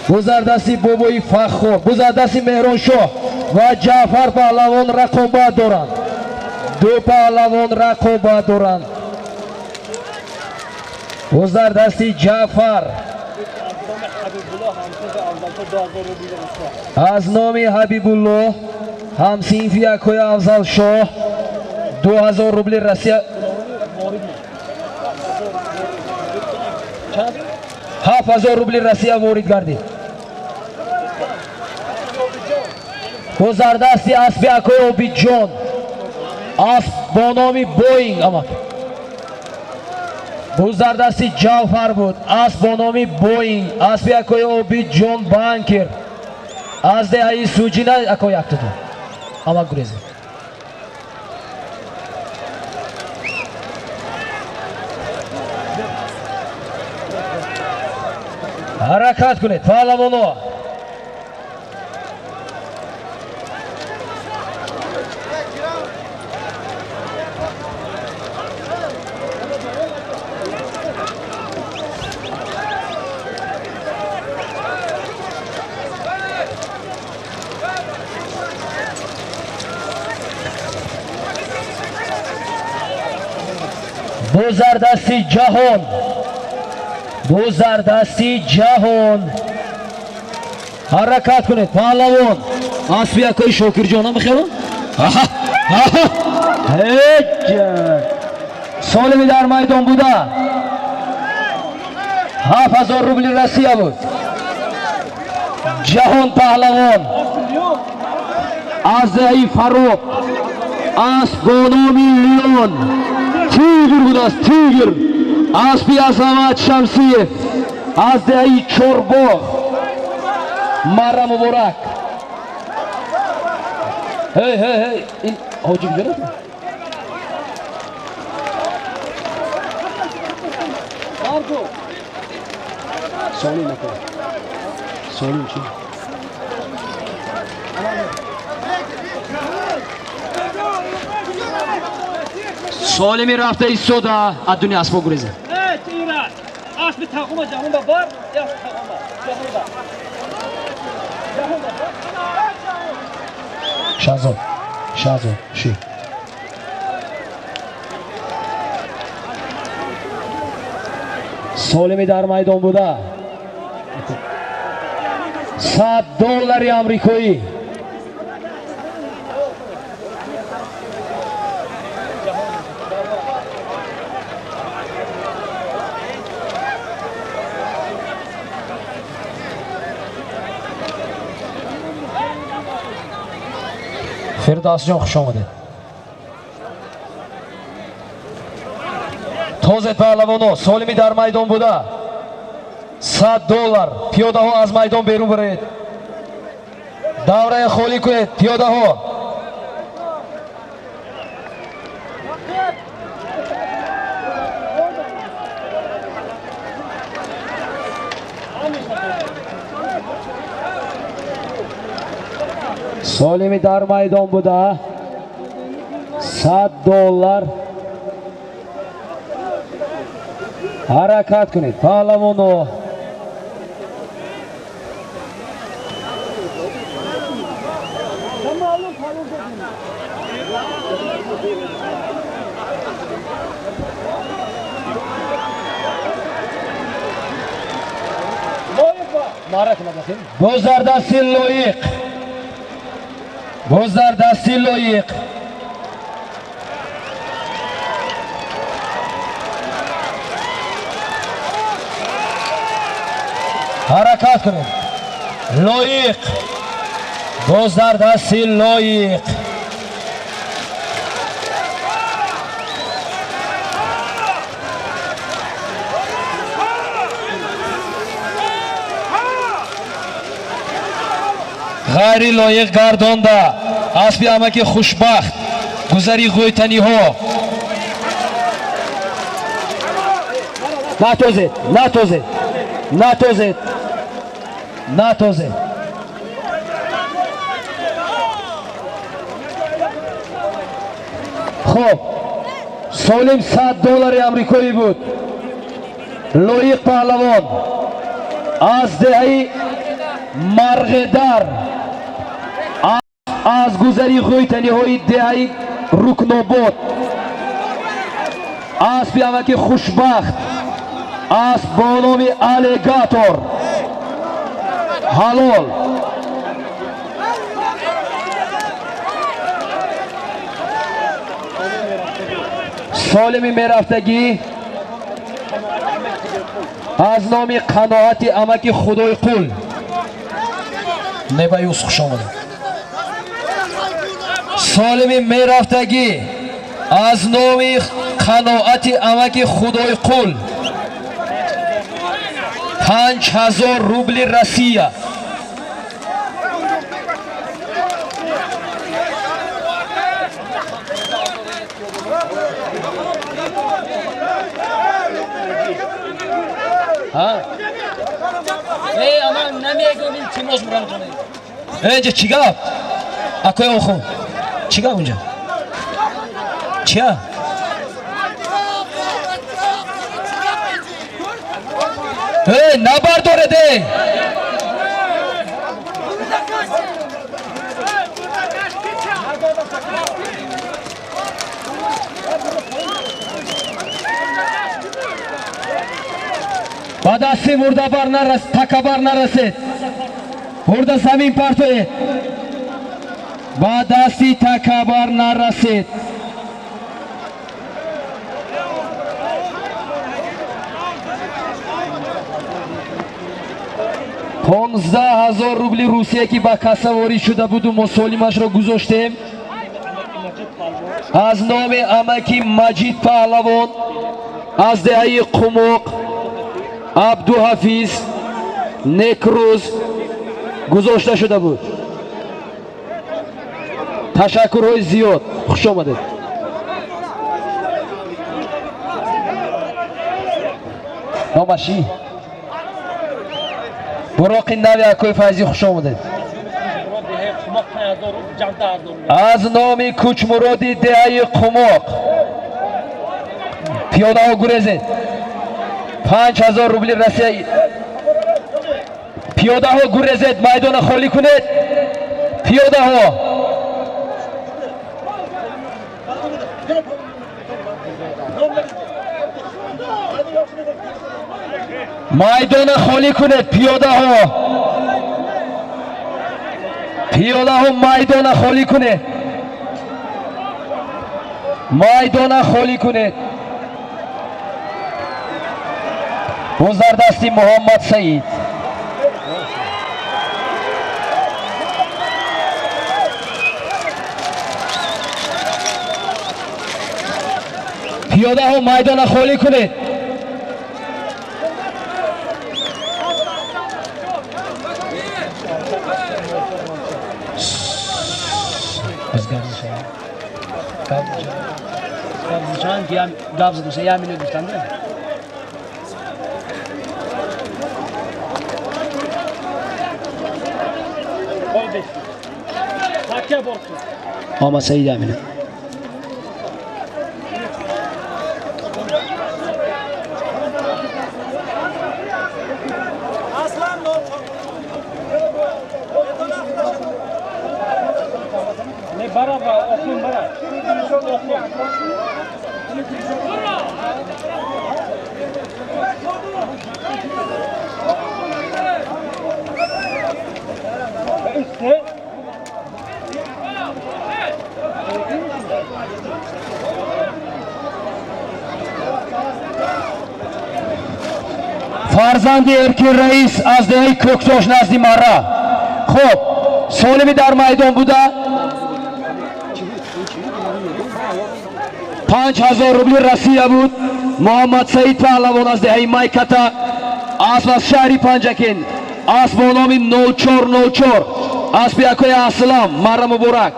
Боз дар дасти бобои Фаххор. Боз дар дасти Меҳроншоҳ ва Ҷаъфар паҳлавон рақобат доранд. Ду паҳлавон рақобат доранд. Боз дар дасти Ҷаъфар. Аз номи Ҳабибуллоҳ ҳамсинфи якои Афзалшоҳ 2000 рубли Россия. 7000 рубли Россия ворид гардид. Боз дар дасти аспи акои Обидҷон. Асп бо номи Боинг амак. Боз дар дасти Ҷавфар буд. Асп бо номи Боинг. Аспи акои Обидҷон банкер. Аз деҳаи Суҷина акои яктуду. Амак гурезед. Ҳаракат кунед, паҳлавоно. Боз дар дасти Ҷаҳон. Боз дар дасти Ҷаҳон. Ҳаракат кунед, паҳлавон. Аспи якои Шокирҷон ам хело? Ҳеҷ. Солими дар майдон буда. 7000 рубли Россия буд. Ҷаҳон паҳлавон. Аз деҳаи Фаррух. Асп бо номи Леон. Тигр будааст, тигр. Аспи Азамат Шамсиев аз деҳаи Чорбоғ. Марра муборак. Ҳей, ҳей, ҳей, ин ҳоҷи куҷо рафт? Солим накун. Солим чӣ? Солими рафта истода аз дуни аспо гурезад. Аспи тағома ҷаҳон ба бар, асп тағома ҷаҳон ба. Ҷаҳон ба. Шаҳзод, Шаҳзод, ши. Солими дар майдон буда. 100 доллари амрикоӣ. Фирдавсҷон, хуш омадед. Тозед паҳлавоно, солими дар майдон буда. 100 доллар. Пиёдаҳо аз майдон берун баред. Даврая холӣ кунед, пиёдаҳо. Солими дар майдон буда. 100 доллар. Ҳаракат кунед, паҳлавоно. Боз дар дасти Лоиқ. Боз дар дасти Лоиқ. Ҳаракат кунед. Лоиқ боз дар дасти Лоиқ. Ғайри лоиқ гардонда аспи амаки Хушбахт, гузари ғӯйтаниҳо. Натозед, натозед, натозед, натозед. Хоб, Солим $100 амрикоӣ буд. Лоиқ паҳлавон аз деҳаи Марғедар, аз гузари ғӯйтаниҳои деҳаи Рукнобод. Аспи амаки Хушбахт, асп бо номи Аллигатор ҳалол. Солими мерафтагӣ аз номи қаноати амаки Худойқул. Небаюс, хуш омадед. Солими мерафтагӣ аз номи қаноати амаки Худойқул 5000 рубли Россия. Инҷа чӣ гап? Акои охун, чӣ гап унҷа? Чия? Эй, набардоред, эй! Ба дасти мурдабар нарас, такабар нарасед. Бурда замин партоед. Ба дасти такабар нарасед. 15 000 рубли Русия, ки ба касса ворид шуда буду мо солимашро гузоштем, аз номи амаки Маҷид паҳлавон аз деҳаи Қумоқ, Абдуҳафиз Некрӯз гузошта шуда буд. Ташаккурҳои зиёд, хуш омадед. Номаши буроқи нави акои Файзӣ, хуш омадед. Аз номи Кӯчмуроди деҳаи Қумоқ. Пиёдаҳо, гурезед. 5000 рубли Россия. Пиёдаҳо, гурезед, майдона холӣ кунед. Пиёдаҳо. Майдона холӣ кунед, пиёдаҳо. Пиёдаҳо, майдона холӣ кунед, майдона холӣ кунед. Боз дар дасти Муҳаммад Саид. Пиёдаҳо, майдона холӣ кунед. Гап задуса я минут гуфтам да. Муҳаммад Саид Амина. Не бара ба охун бара. Охун. Üstü. Фарзанди Эркин Раис аз деҳаи Кӯктош назди Марра. Хуб, солими дар майдон буда 5000 рубли Россия буд. Муҳаммад Саид Паҳлавон аз деҳаи Майката, асп аз шаҳри Панҷакент, асп бо номи 0404, аспи акои Аслам. Марра муборак.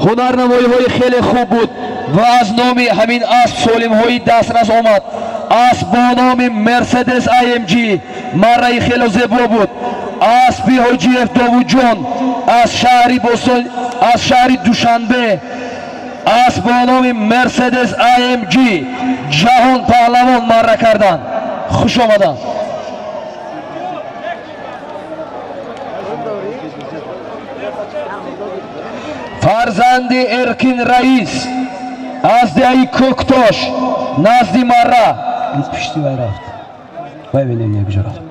Ҳунарнамоиҳои хеле хуб буд ва аз номи ҳамин асп солимҳои дастрас омад. Асп бо номи Мерседес AMG марраи хело зебо буд. Аспи Ҳоҷиев Довудҷон аз шаҳри Бостон, аз шаҳри Душанбе, асп бо номи Мерседес AMG Ҷаҳон Паҳлавон марра карданд. Хуш омаданд. Фарзанди Эркин Раис аз деҳаи Кӯктош назди Марра. Пишти вай рафт, вай бинем куҷо рафт.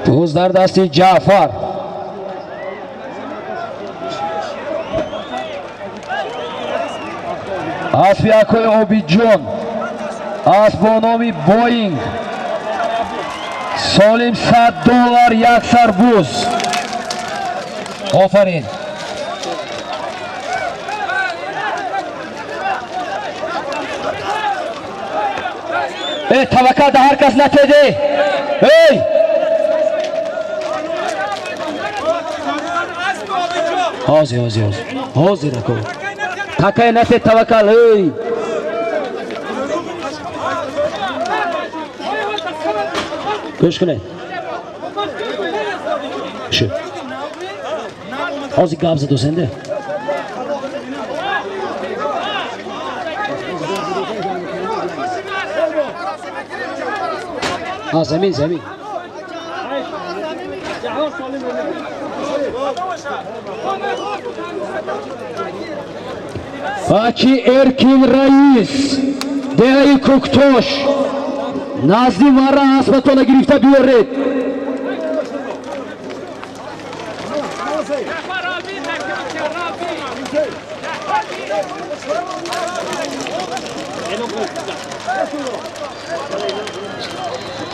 Буз дар дасти Ҷаъфар. Аспи акои Обидҷон, асп бо номи Боинг, солим $100, як сар буз. Офарин. Э, таваккал да ҳар кас натеде. Эй, ҳозир, ҳозир, ҳозир, ҳозир, ако такай нате, таваккал. Эй, гӯш кунед. Шу ҳозир гап задосенде. А, замин, замин. Бачи Эркин Раис, деҳаи Кӯктош, назди Марра аспатона гирифта биёред.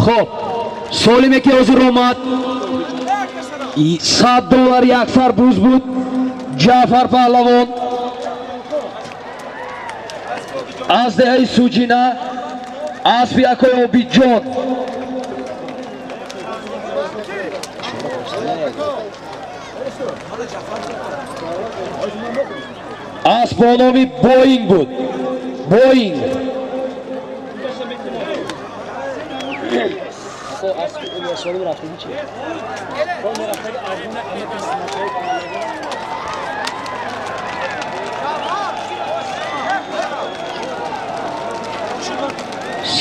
Хоб, солиме ки ҳозир омад, $100, як сар буз буд. Ҷаъфар Паҳлавон аз деҳаи Суҷина, аспи акои Обидҷон. Асп бо номи Боинг буд, Боинг.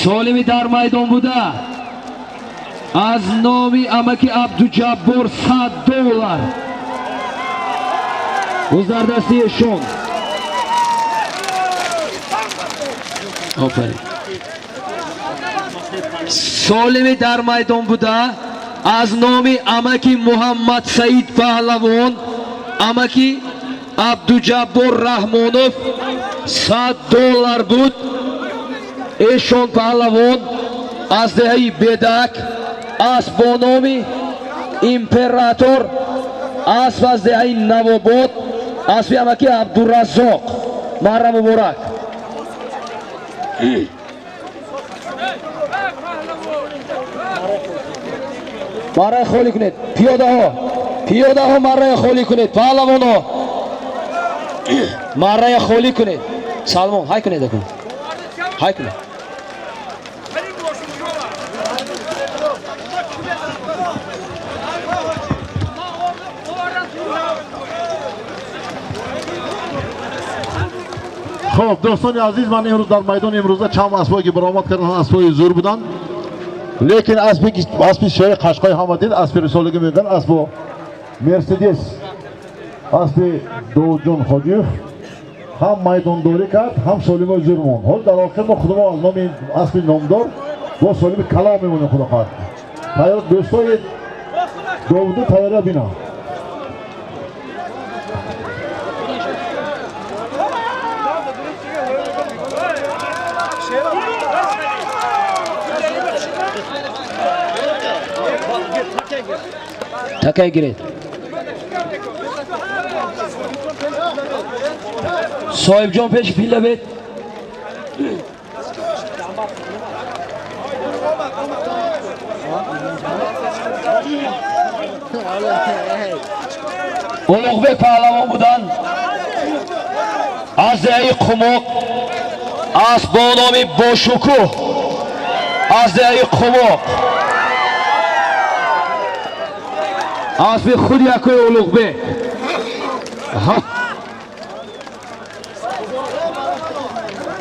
Солими дар майдон буда аз номи амаки Абдуҷаббор $100 буз дар дасти эшон. Офарин. Солими дар майдон буда аз номи амаки Муҳаммад Саид Паҳлавон, амаки Абдуҷаббор Раҳмонов $100 буд. Эшон паҳлавон аз деҳаи Бедак, асп бо номи Император, асп аз деҳаи Навобод, аспи амаки Абдураззоқ. Марра муборак. Марраи холӣ кунед, пиёдаҳо, пиёдаҳо, маррая холӣ кунед, паҳлавонҳо, маррая холӣ кунед. Салмон, ҳай кунед, акун ҳай кунед. Хоб, дӯстони азиз, ман имрӯз дар майдони имрӯза чанд аспҳое ки баромад карданд, аспҳои зур буданд, лекин аспе ки аспи шои қашқои ҳама дид, аспи рисолагӣ мегӯянд, аспо Мерседес. Аспи Довудҷон Хоҷиев ҳам майдондорӣ кард, ҳам солимои зур монд. Ҳол дар охир мо худмо аз номи аспи номдор бо солими калом мемонем, худо хоҳад. Тайёр дӯстои Довуду тайёра бина. Такай гиред. Соҳибҷон пеши пилла бед. Улуғбек паҳлавон буданд. Аз деҳаи Қумоқ, асп бо номи Бошукӯҳ, аз деҳаи Қумоқ. Аспи худ якои Улуғбек.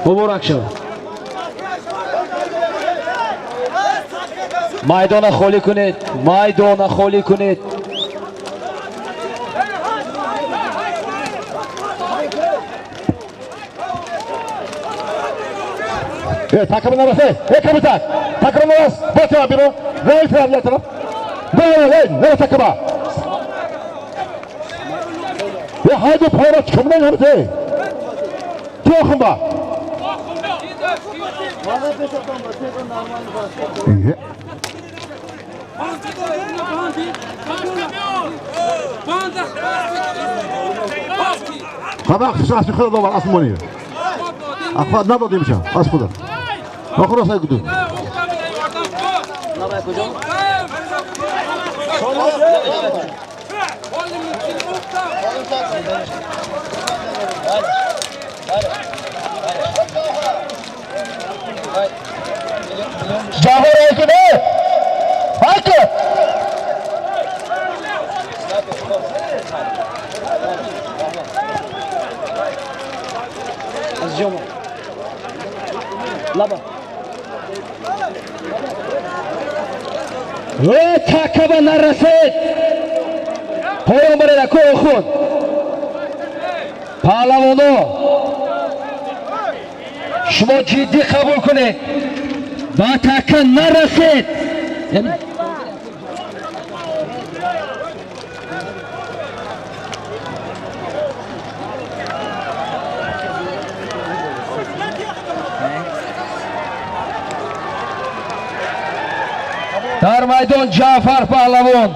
Муборак шавад. Майдона холӣ кунед, майдона холӣ кунед. Takımın arası. Kamutak. Takımın arası. Batı biro. Ne taraf ne taraf? Ne ne ne takıma? Ya haydi para çıkımdan nerede? Tohumba. Kabak sası kırdı var asmoni. Akfa ne demişim? As kadar. Bakın nasıl gidiyor. Jafar Aykut, ey! Aykut! Лаба. Э, такаба нарасед! Поён баред, акои охун! Паҳлавоно! Шумо ҷиддӣ қабул кунед! Ба така нарасед! Дар майдон Ҷаъфар паҳлавон,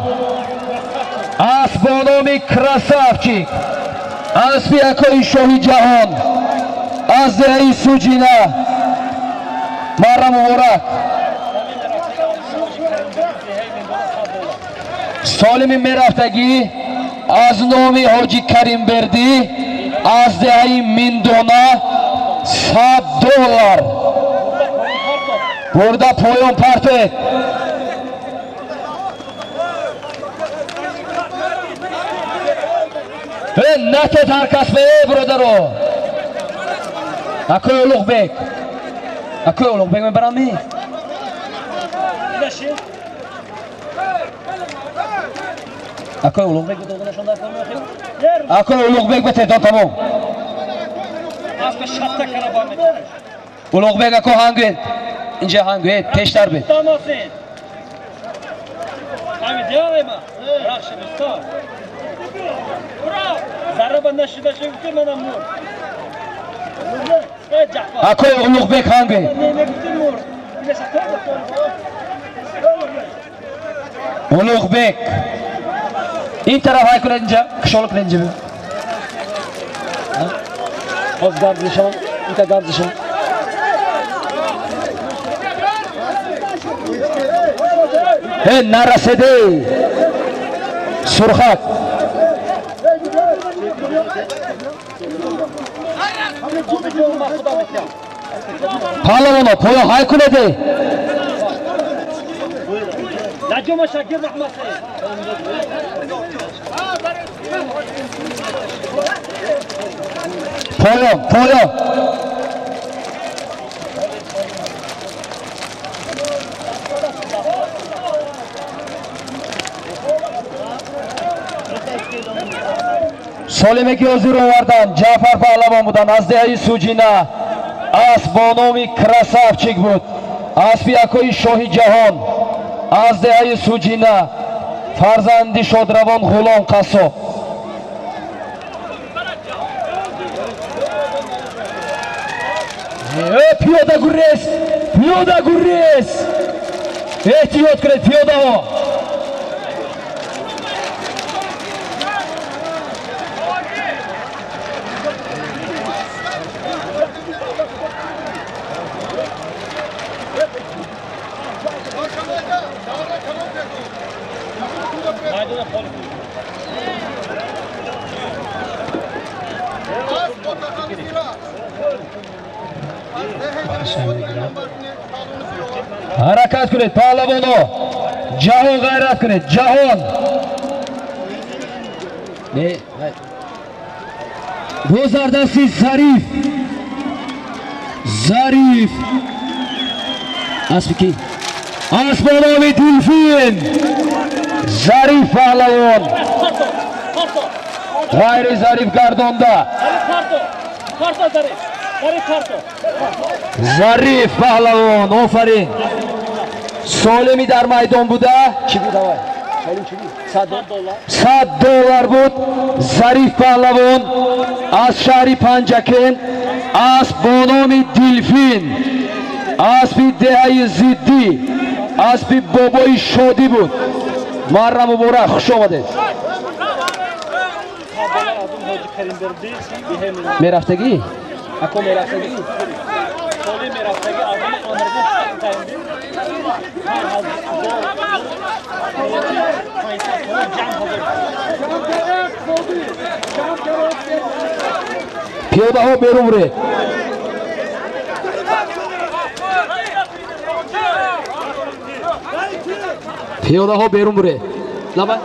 асп бо номи Красавчик, аспи акои шоҳи ҷаҳон, аз деҳаи Суҷина. Марра муборак. Солими мерафтагӣ аз номи ҳоҷи Каримбердӣ аз деҳаи Миндона $100 бурда поён партоед. Натед ҳар кас бе, бародаро. Акои Улуғбек, акои Улуғбек мебарам ми? Акои Улуғбек доданашон дар кор меохир? Акои Улуғбек бетед, он тамом. Улуғбек ако ҳангӯед. Инҷа ҳангӯед, пештар бед. Акои Улуғбек ҳангӯед. Улуғбек. Ин тараф ҳай кунед инҷа, кушол кунед инҷа. Боз гардишон, инта гардишон. Э, нараседе. Сурхак. Паҳлавоно, поён ҳай кунед. Поён, поён. Солиме ки ҳозир овардан Ҷаъфар паҳлавон буданд аз деҳаи Суҷина. Асп бо номи Красавчик буд. Аспи акои шоҳи ҷаҳон аз деҳаи Суҷина, фарзанди шодравон Ғулом Қассоб. Пиёда гурез, пиёда гурез, эҳтиёт кунед пиёдаҳо. Ҳаракат кунед паҳлавоно, ҷаҳон ғайрат кунед, ҷаҳон. Гузардасти Зариф, Зариф аспи ки? Асп бо номи Дилфин. Зариф паҳлавон ғайри Зариф гардонда. Зариф паҳлавон, офарин. Солими дар майдон буда чӣ буд? Авай солим чӣ буд? $100 буд. Зариф паҳлавон аз шаҳри Панҷакент, асп бо номи Дилфин, аспи деҳаи Зиддӣ, аспи бобои Шодӣ буд. Марра муборак, хуш омадед. Мерафтагӣ? Ако мерафтагӣ? Пиёдаҳо берун буред. Пиёдаҳо берун буред. Лаба.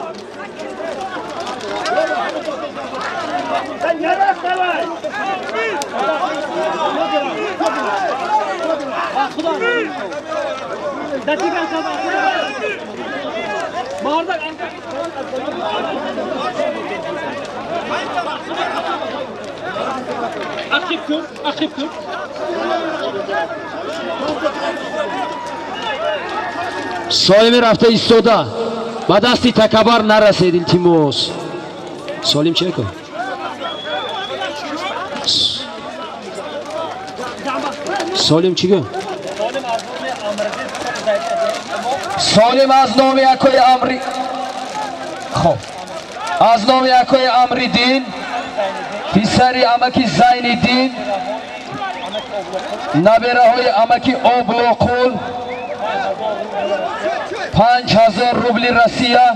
Солими рафта истода, ба дасти такабар нарасед, илтимос. Солим чӣ кун? Солим чӣ гӯ? Солим аз номи акои Амри, хоб, аз номи акои Амриддин, писари амаки Зайниддин, набераҳои амаки Облоқул, 5000 рубли Россия.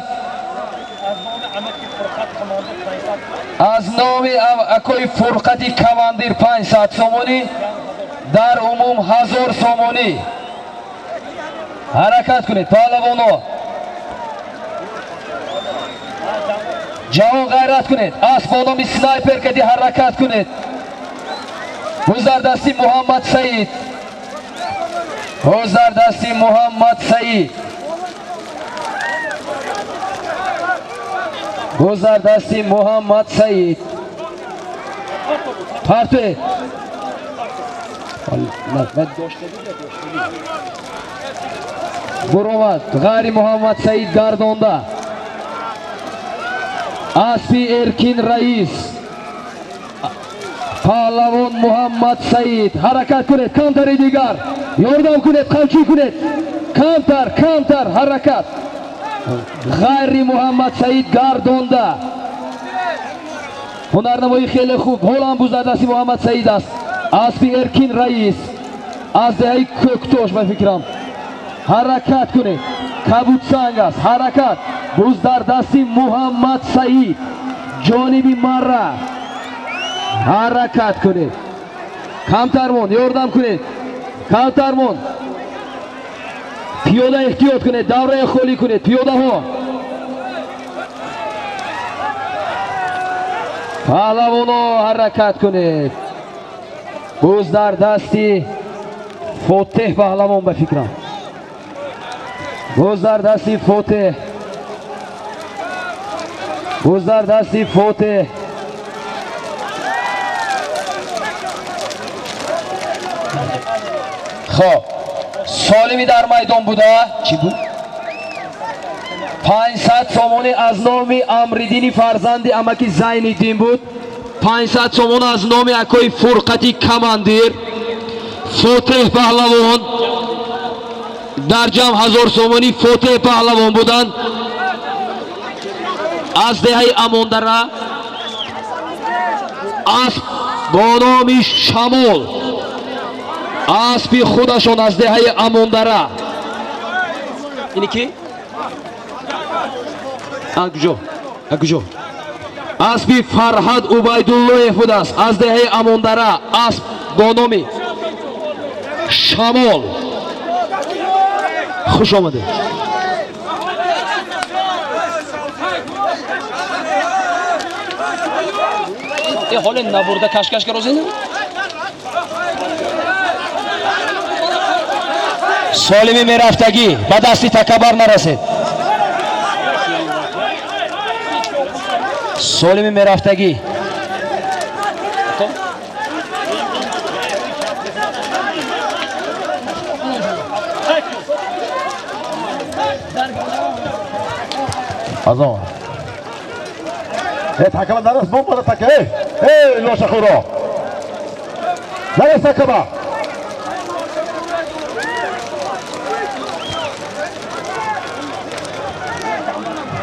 Аз номи акои Фурқати командир 500 сомонӣ, дар умум 1000 сомонӣ. Ҳаракат кунед паҳлавоно, ҷавон ғайрат кунед. Асп бо номи Снайпер кади ҳаракат кунед. Гузардасти Муҳаммад Саид, гузардасти Муҳаммад Саид, гузардасти Муҳаммад Саид. Партуед. Буромад ғайри Муҳаммад Саид гардонда. Аспи Эркин Раис, паҳлавон Муҳаммад Саид. Ҳаракат кунед, камтари дигар ёрдам кунед, қамчӣ кунед, камтар, камтар ҳаракат. Ғайри Муҳаммад Саид гардонда. Ҳунарнамои хеле хуб. Ҳолам бузардасти Муҳаммад Саид аст. Аспи Эркин Раис аз деҳаи Кӯктош ба фикрам. Ҳаракат кунед, кабудсанг аст. Ҳаракат. Буз дар дасти Муҳаммад Саид, ҷониби Марра. Ҳаракат кунед, камтар мон, ёрдам кунед, камтар мон. Пиёда эҳтиёт кунед, давраи холӣ кунед пиёдаҳо. Паҳлавоно ҳаракат кунед. Буз дар дасти Фотеҳ паҳлавон ба фикрам. Буз дар дасти Фотеҳ, буз дар дасти Фотеҳ. Хоб, солими дар майдон буда чӣ буд? 500 сомонӣ аз номи Амриддини фарзанди амаки Зайниддин буд. 500 сомон аз номи акои Фурқати командир Фотеҳ паҳлавон. Дар ҷамъ 1000 сомонӣ Фотеҳ паҳлавон буданд аз деҳаи Амондара. Асп бо номи Шамол, аспи худашон аз деҳаи Амондара. Ини ки? Куҷо? Куҷо? Аспи Фарҳад Убайдуллоев будааст аз деҳаи Амондара, асп бо номи Шамол. Хуш омадед. Ҳоле набурда кашкаш карозин? Солими мерафтагӣ ба дасти такабар нарасед. Солими мерафтагӣ. Аз он такаба нарас, бомбада така. Эй, эй, лошахӯро нарас такаба.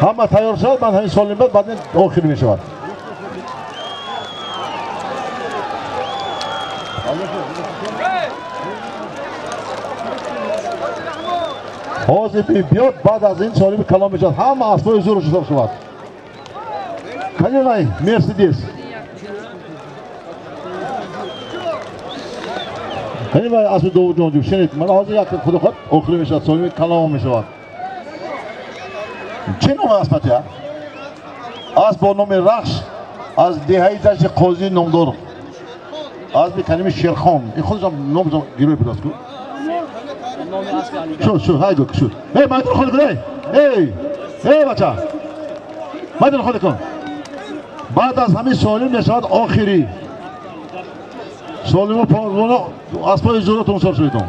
Ҳама тайёр шавад, ман ҳамин солим баъд охир мешавад. Ҳозир биёд, баъд аз ин солими калом мешавад. Ҳама аспои зӯраш ҳисоб шавад. Канилай Мерседес. Канилай аспи Довудҷон ҷуб. Шунед, ман ҳозир як худо хоҳад охир мешавад, солими калом мешавад. Чӣ ном аспат я? Асп бо номи Рахш аз деҳаи Дашти Қозии номдор. Аспи каними Шерхон. Ин худашам номашам гирой будааст ку. Шуд, шуд, ҳайду шуд. Эй, майдон холӣ кун, эй! Эй! Эй, бача! Майдон холӣ кун. Баъд аз ҳамин солим мешавад охирӣ. Солиму полвоно аспои зӯру тумсор шудитон.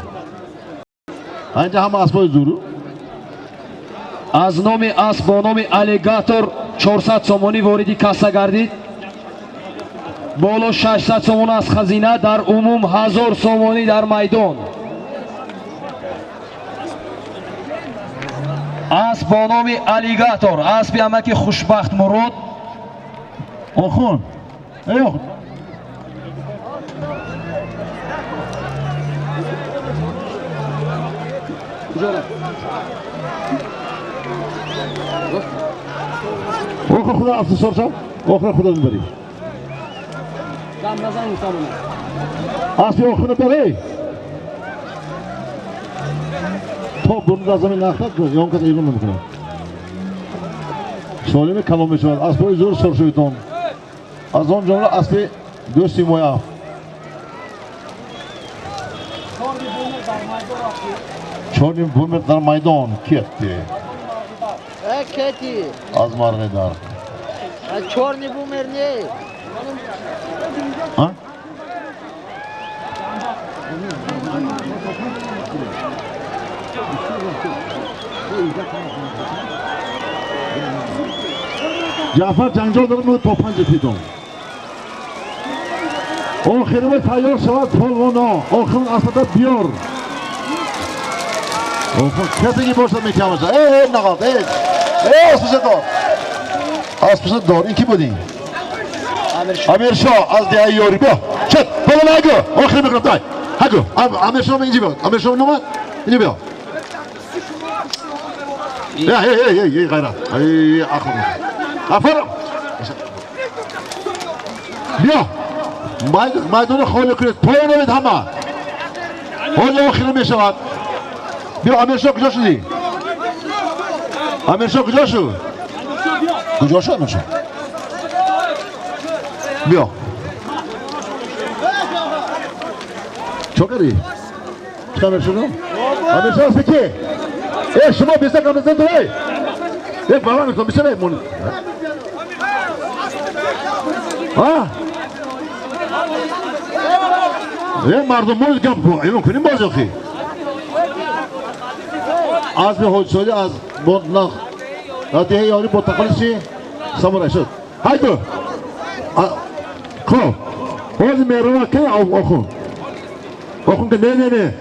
Инҷа ҳама аспои зӯру. Аз номи асп бо номи Аллигатор 400 сомонӣ вориди касса гардид. Боло 600 сомон аз хазина, дар умум 1000 сомонӣ дар майдон. Асп бо номи Аллигатор, аспи амаки Хушбахт Мурод. Охун. Эй, охун. Охир худо афсусор шав, охир худо мебарӣ. Дам назанӣ самона. Аспи охирро барӣ. То бурун аз замин нахтад, ён кас эълон намекунад. Солими калом мешавад. Аспои зӯр сор шавитон. Аз он ҷумла аспи дӯсти моя. Чорни бумер дар майдон кетти. Кети. Аз Марғидар. Чорни бумер не. А? Ҷаъфар ҷанҷол дорад, то панҷ питон. Охирима тайёр шавад полвоно. Охирин асада биёр. Касе ки бошад метиҳамаша. Эй, нақад, эй. Эй, аспиша дор. Аспиша дор. Ин ки будин? Амиршоҳ аз деҳаи Ёрӣ. Биё. Чет, боло нагу. Охир мекунам, дай. Ҳагу. Амиршоҳ инҷи биё. Амиршоҳ номад? Инҷи биё. Эй, эй, эй, эй, эй, ғайрат. Эй, ахр. Афарам. Биё. Майдонро холӣ кунед. Поён равед ҳама. Ҳоли охир мешавад. Биё, Амиршоҳ куҷо шудӣ? Амиршоҳ куҷо шуд? Куҷо шуд Амиршоҳ? Биё. Чо кардӣ? Чӣ Амиршоҳ? Амиршоҳ аспи ки? Э, шумо беса камназан ту, эй! Э, баба мекунам, беса не мон. А? Э, мардум мо гап эълон кунем боз охи. اسب حجسالی از بندنخ ده یاری با تخلص چی؟ سامورای شد. هایدو. خب. باز مهربان که آخون. آخون که نه نه نه.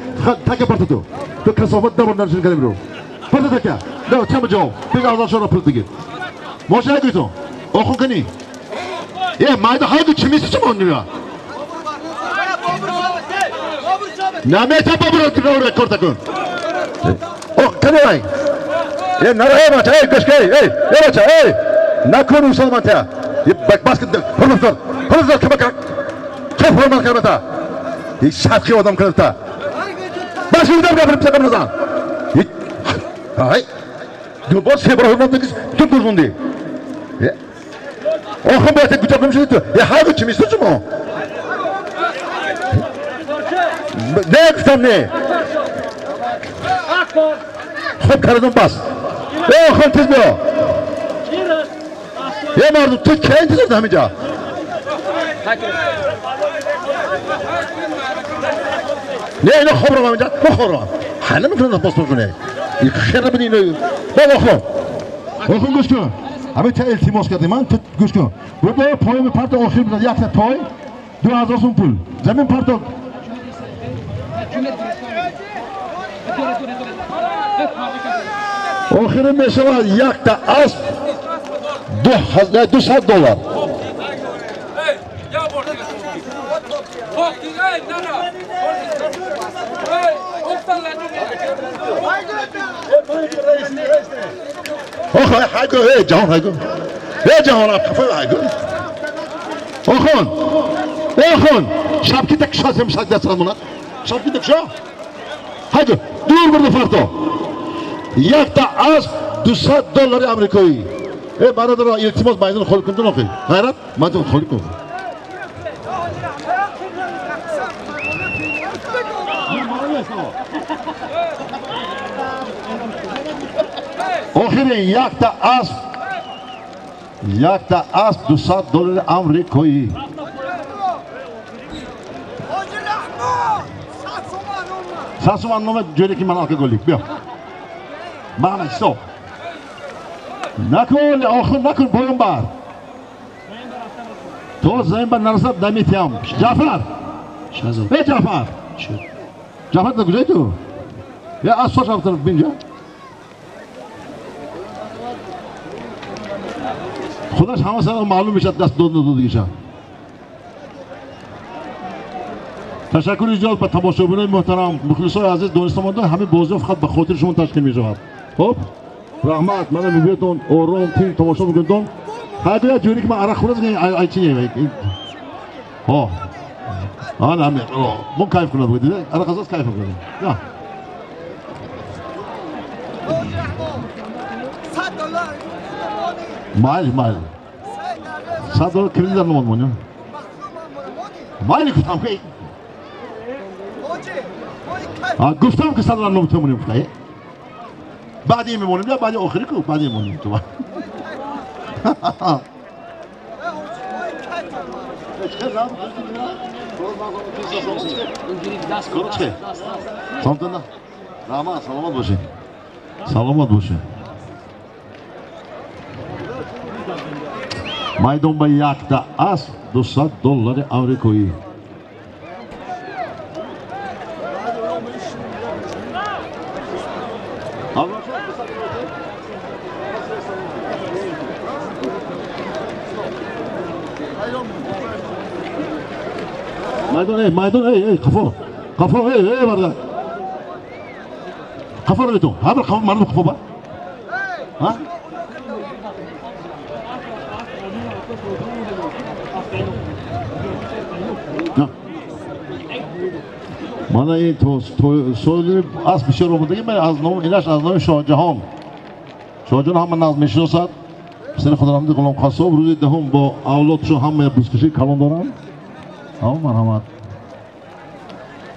تکه پرت تو. تو کثافت نبر نرسین کنیم رو. پرت تکه. نه چم جاو. پیش آزاد شو را پرت دیگه. ماشین نگوی تو. آخون کنی. یه مایده هایدو چی میسی چه ماندی بیا؟ نمی‌تونم بابا رو رکورد کن. اوه کنی وای. یه نره ای بچه ای گوش کن ای ای بچه ای نکن اصلا من تا یه بس کن پرمستار پرمستار کم کن چه فرمان کردم تا یک شاخی آدم کردم تا بس میدم که برم سرم نزن یک های دو باز سه بار حرمت نکش تو گوزوندی آخه باید گوجه نمیشه تو یه هر چی میسته شما نه گفتم نه خب کردم بس ای آخوند تیز بیا یه مردم تو که انتظار همینجا نه اینا خوب رو همینجا بخورم حالا میتونم باز بکنه خیر نبینی اینو بابا آخوند آخوند گوش کن همه تا التماس کردیم من گوش کن بابا پای پرت آخر بزن یک تا پای 2000 سوم پول زمین پرت آخر میشود یک تا اسب 200 دلار. آخه هایگو ای جهان هایگو ای جهان خفه هایگو آخون آخون شبکی تکشا سمشک دست مونад شبکی تکشا هایگو دور برد فردا یک تا اسب 200 دلار آمریکایی. ای برادر التماس میدان خالی کن تو غیرت میدان خالی کن. آخر یک تا اسب یک تا اسب 200 دلار آمریکایی. 100 تومان جوری که من الکلی بیا. معنی حساب نکن آخر نکن پیامبر تو زمین بر نرسد نمیتیم جعفر ای جعفر جعفر در کجایی تو؟ یا از سوش رفتن بینجا خودش همه سر معلوم میشد دست دود دود دیگه. تشکر زیاد به تماشابینان محترم مخلصای عزیز دانستمانده همه بازی فقط به خاطر شما تشکیل میشود. خب رحمت من میبینتون آرام تیم تماشا میکنتون هر جوری که من عرق خورد ای چی ها آن همه من کیف کنم بودید عرق از کیف کنم نه مال مال 100 دلار کردی در نمان مانیم مالی گفتم که گفتم که 100 دلار نمیتونیم گفتم بعدی میمونیم یا بعدی آخری کو بعدی میمونیم تو سلامت باشین سلامت باشین. میدان به یک تا اسب 200 دلار آمریکایی. میدان ای میدان ای ای قفا قفا ای ای برادر قفا رو تو هر قفا مردم قفا با ها من این تو سوال از بسیار آمدگی من از نام اینش از نام شاهجهان شاهجهان هم نظم میشناسد پسر خدا غلام قصاب روز دهم با اولادشون هم بزکشی کلان دارن. ها مرحمت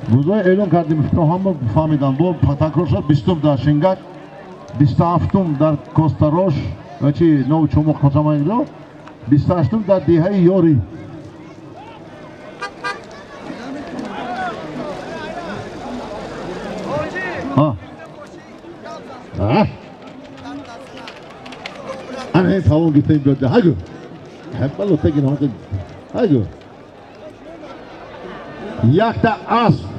روزای اعلام کردیم که همه فهمیدن با تکرار شد 20 در شنگک 27 در کوستاروش و چی نو چومق کجا 28 در دیهای یوری. ها Ана ин палвон гирифта биёд. Ҳагу. Ҳабало тагин ҳам. Ҳагу. Якта асп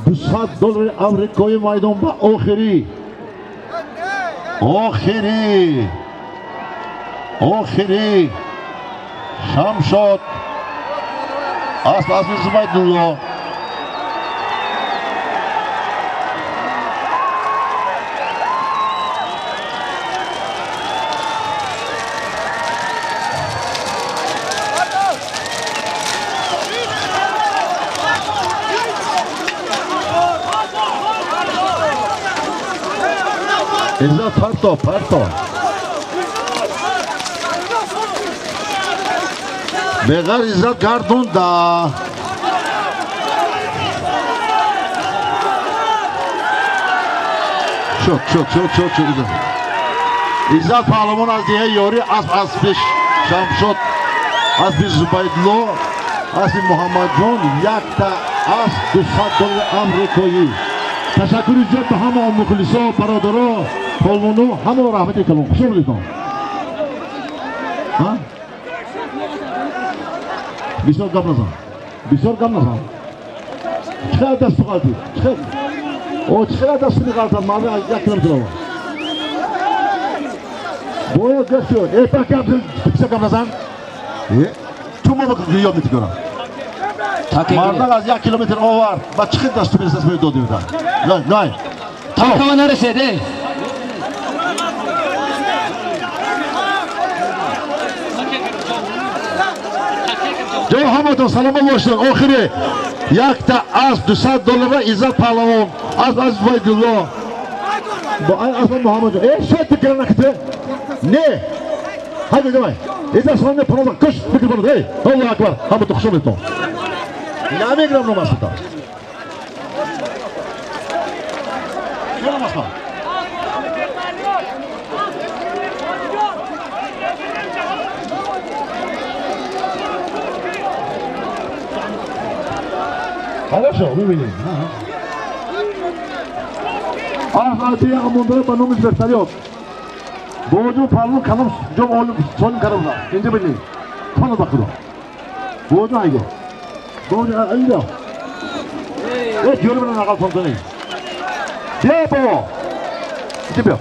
$200 амрикоӣ майдон ба охирӣ. Охирӣ. Охирӣ. Шамшод. Асп аспи Зубайдулло. Иззат парто, парто. Беғар иззат гардонда. Шуд, шуд, шуд, шуд, шуд. Иззат паҳлавон аз деҳаи Ёрӣ, асп аспи Шамшод, аспи Зубайдулло, аспи Муҳаммадҷон, якта асп $200 амрикоӣ. Ташаккури зиёд ба ҳама мухлисо, бародаро, полвоно, ҳамаро раҳмати калон. Хуш омадедон. Бисёр гап назан. Бисёр гап назан. Чӣ қадар дасту ғалтид? О, чӣ қадар дасту меғалтад? Мардум аз як километр овард. Бояд гап шуд. Э, пак гап, бисёр гап назан. Э, ту мо ёд метикорам. Мардак аз як километр овард. Ба чӣ қадар дасту мерасад медодем та. Най, най. Такама нарасед, э. Ҷо ҳаматон саломат бошед. Охири якта асп $200 Иззат паҳлавон, асп аз Зубайдулло. Бо асп Муҳаммадҷон. Э, шояд фикр накунед. Не. Ҳайда давай. Иззат салом не паноба куш фикр кунед. Эй, Аллоҳу акбар. Ҳаматон хуш омадедон. Намегирам ном аспатон. Ном аспатон. Хорошо, мебинем. Аз амондора ба номи вертолёт. Бобоҷон паҳлавон калом ҷом олим солим карда буданд. Инҷа бинед. Хона ба худо. Бобоҷон айго. Бобоҷон инҷо. Э, ҷоли мана нақал фонтани. Бия бобо. Инҷа биё.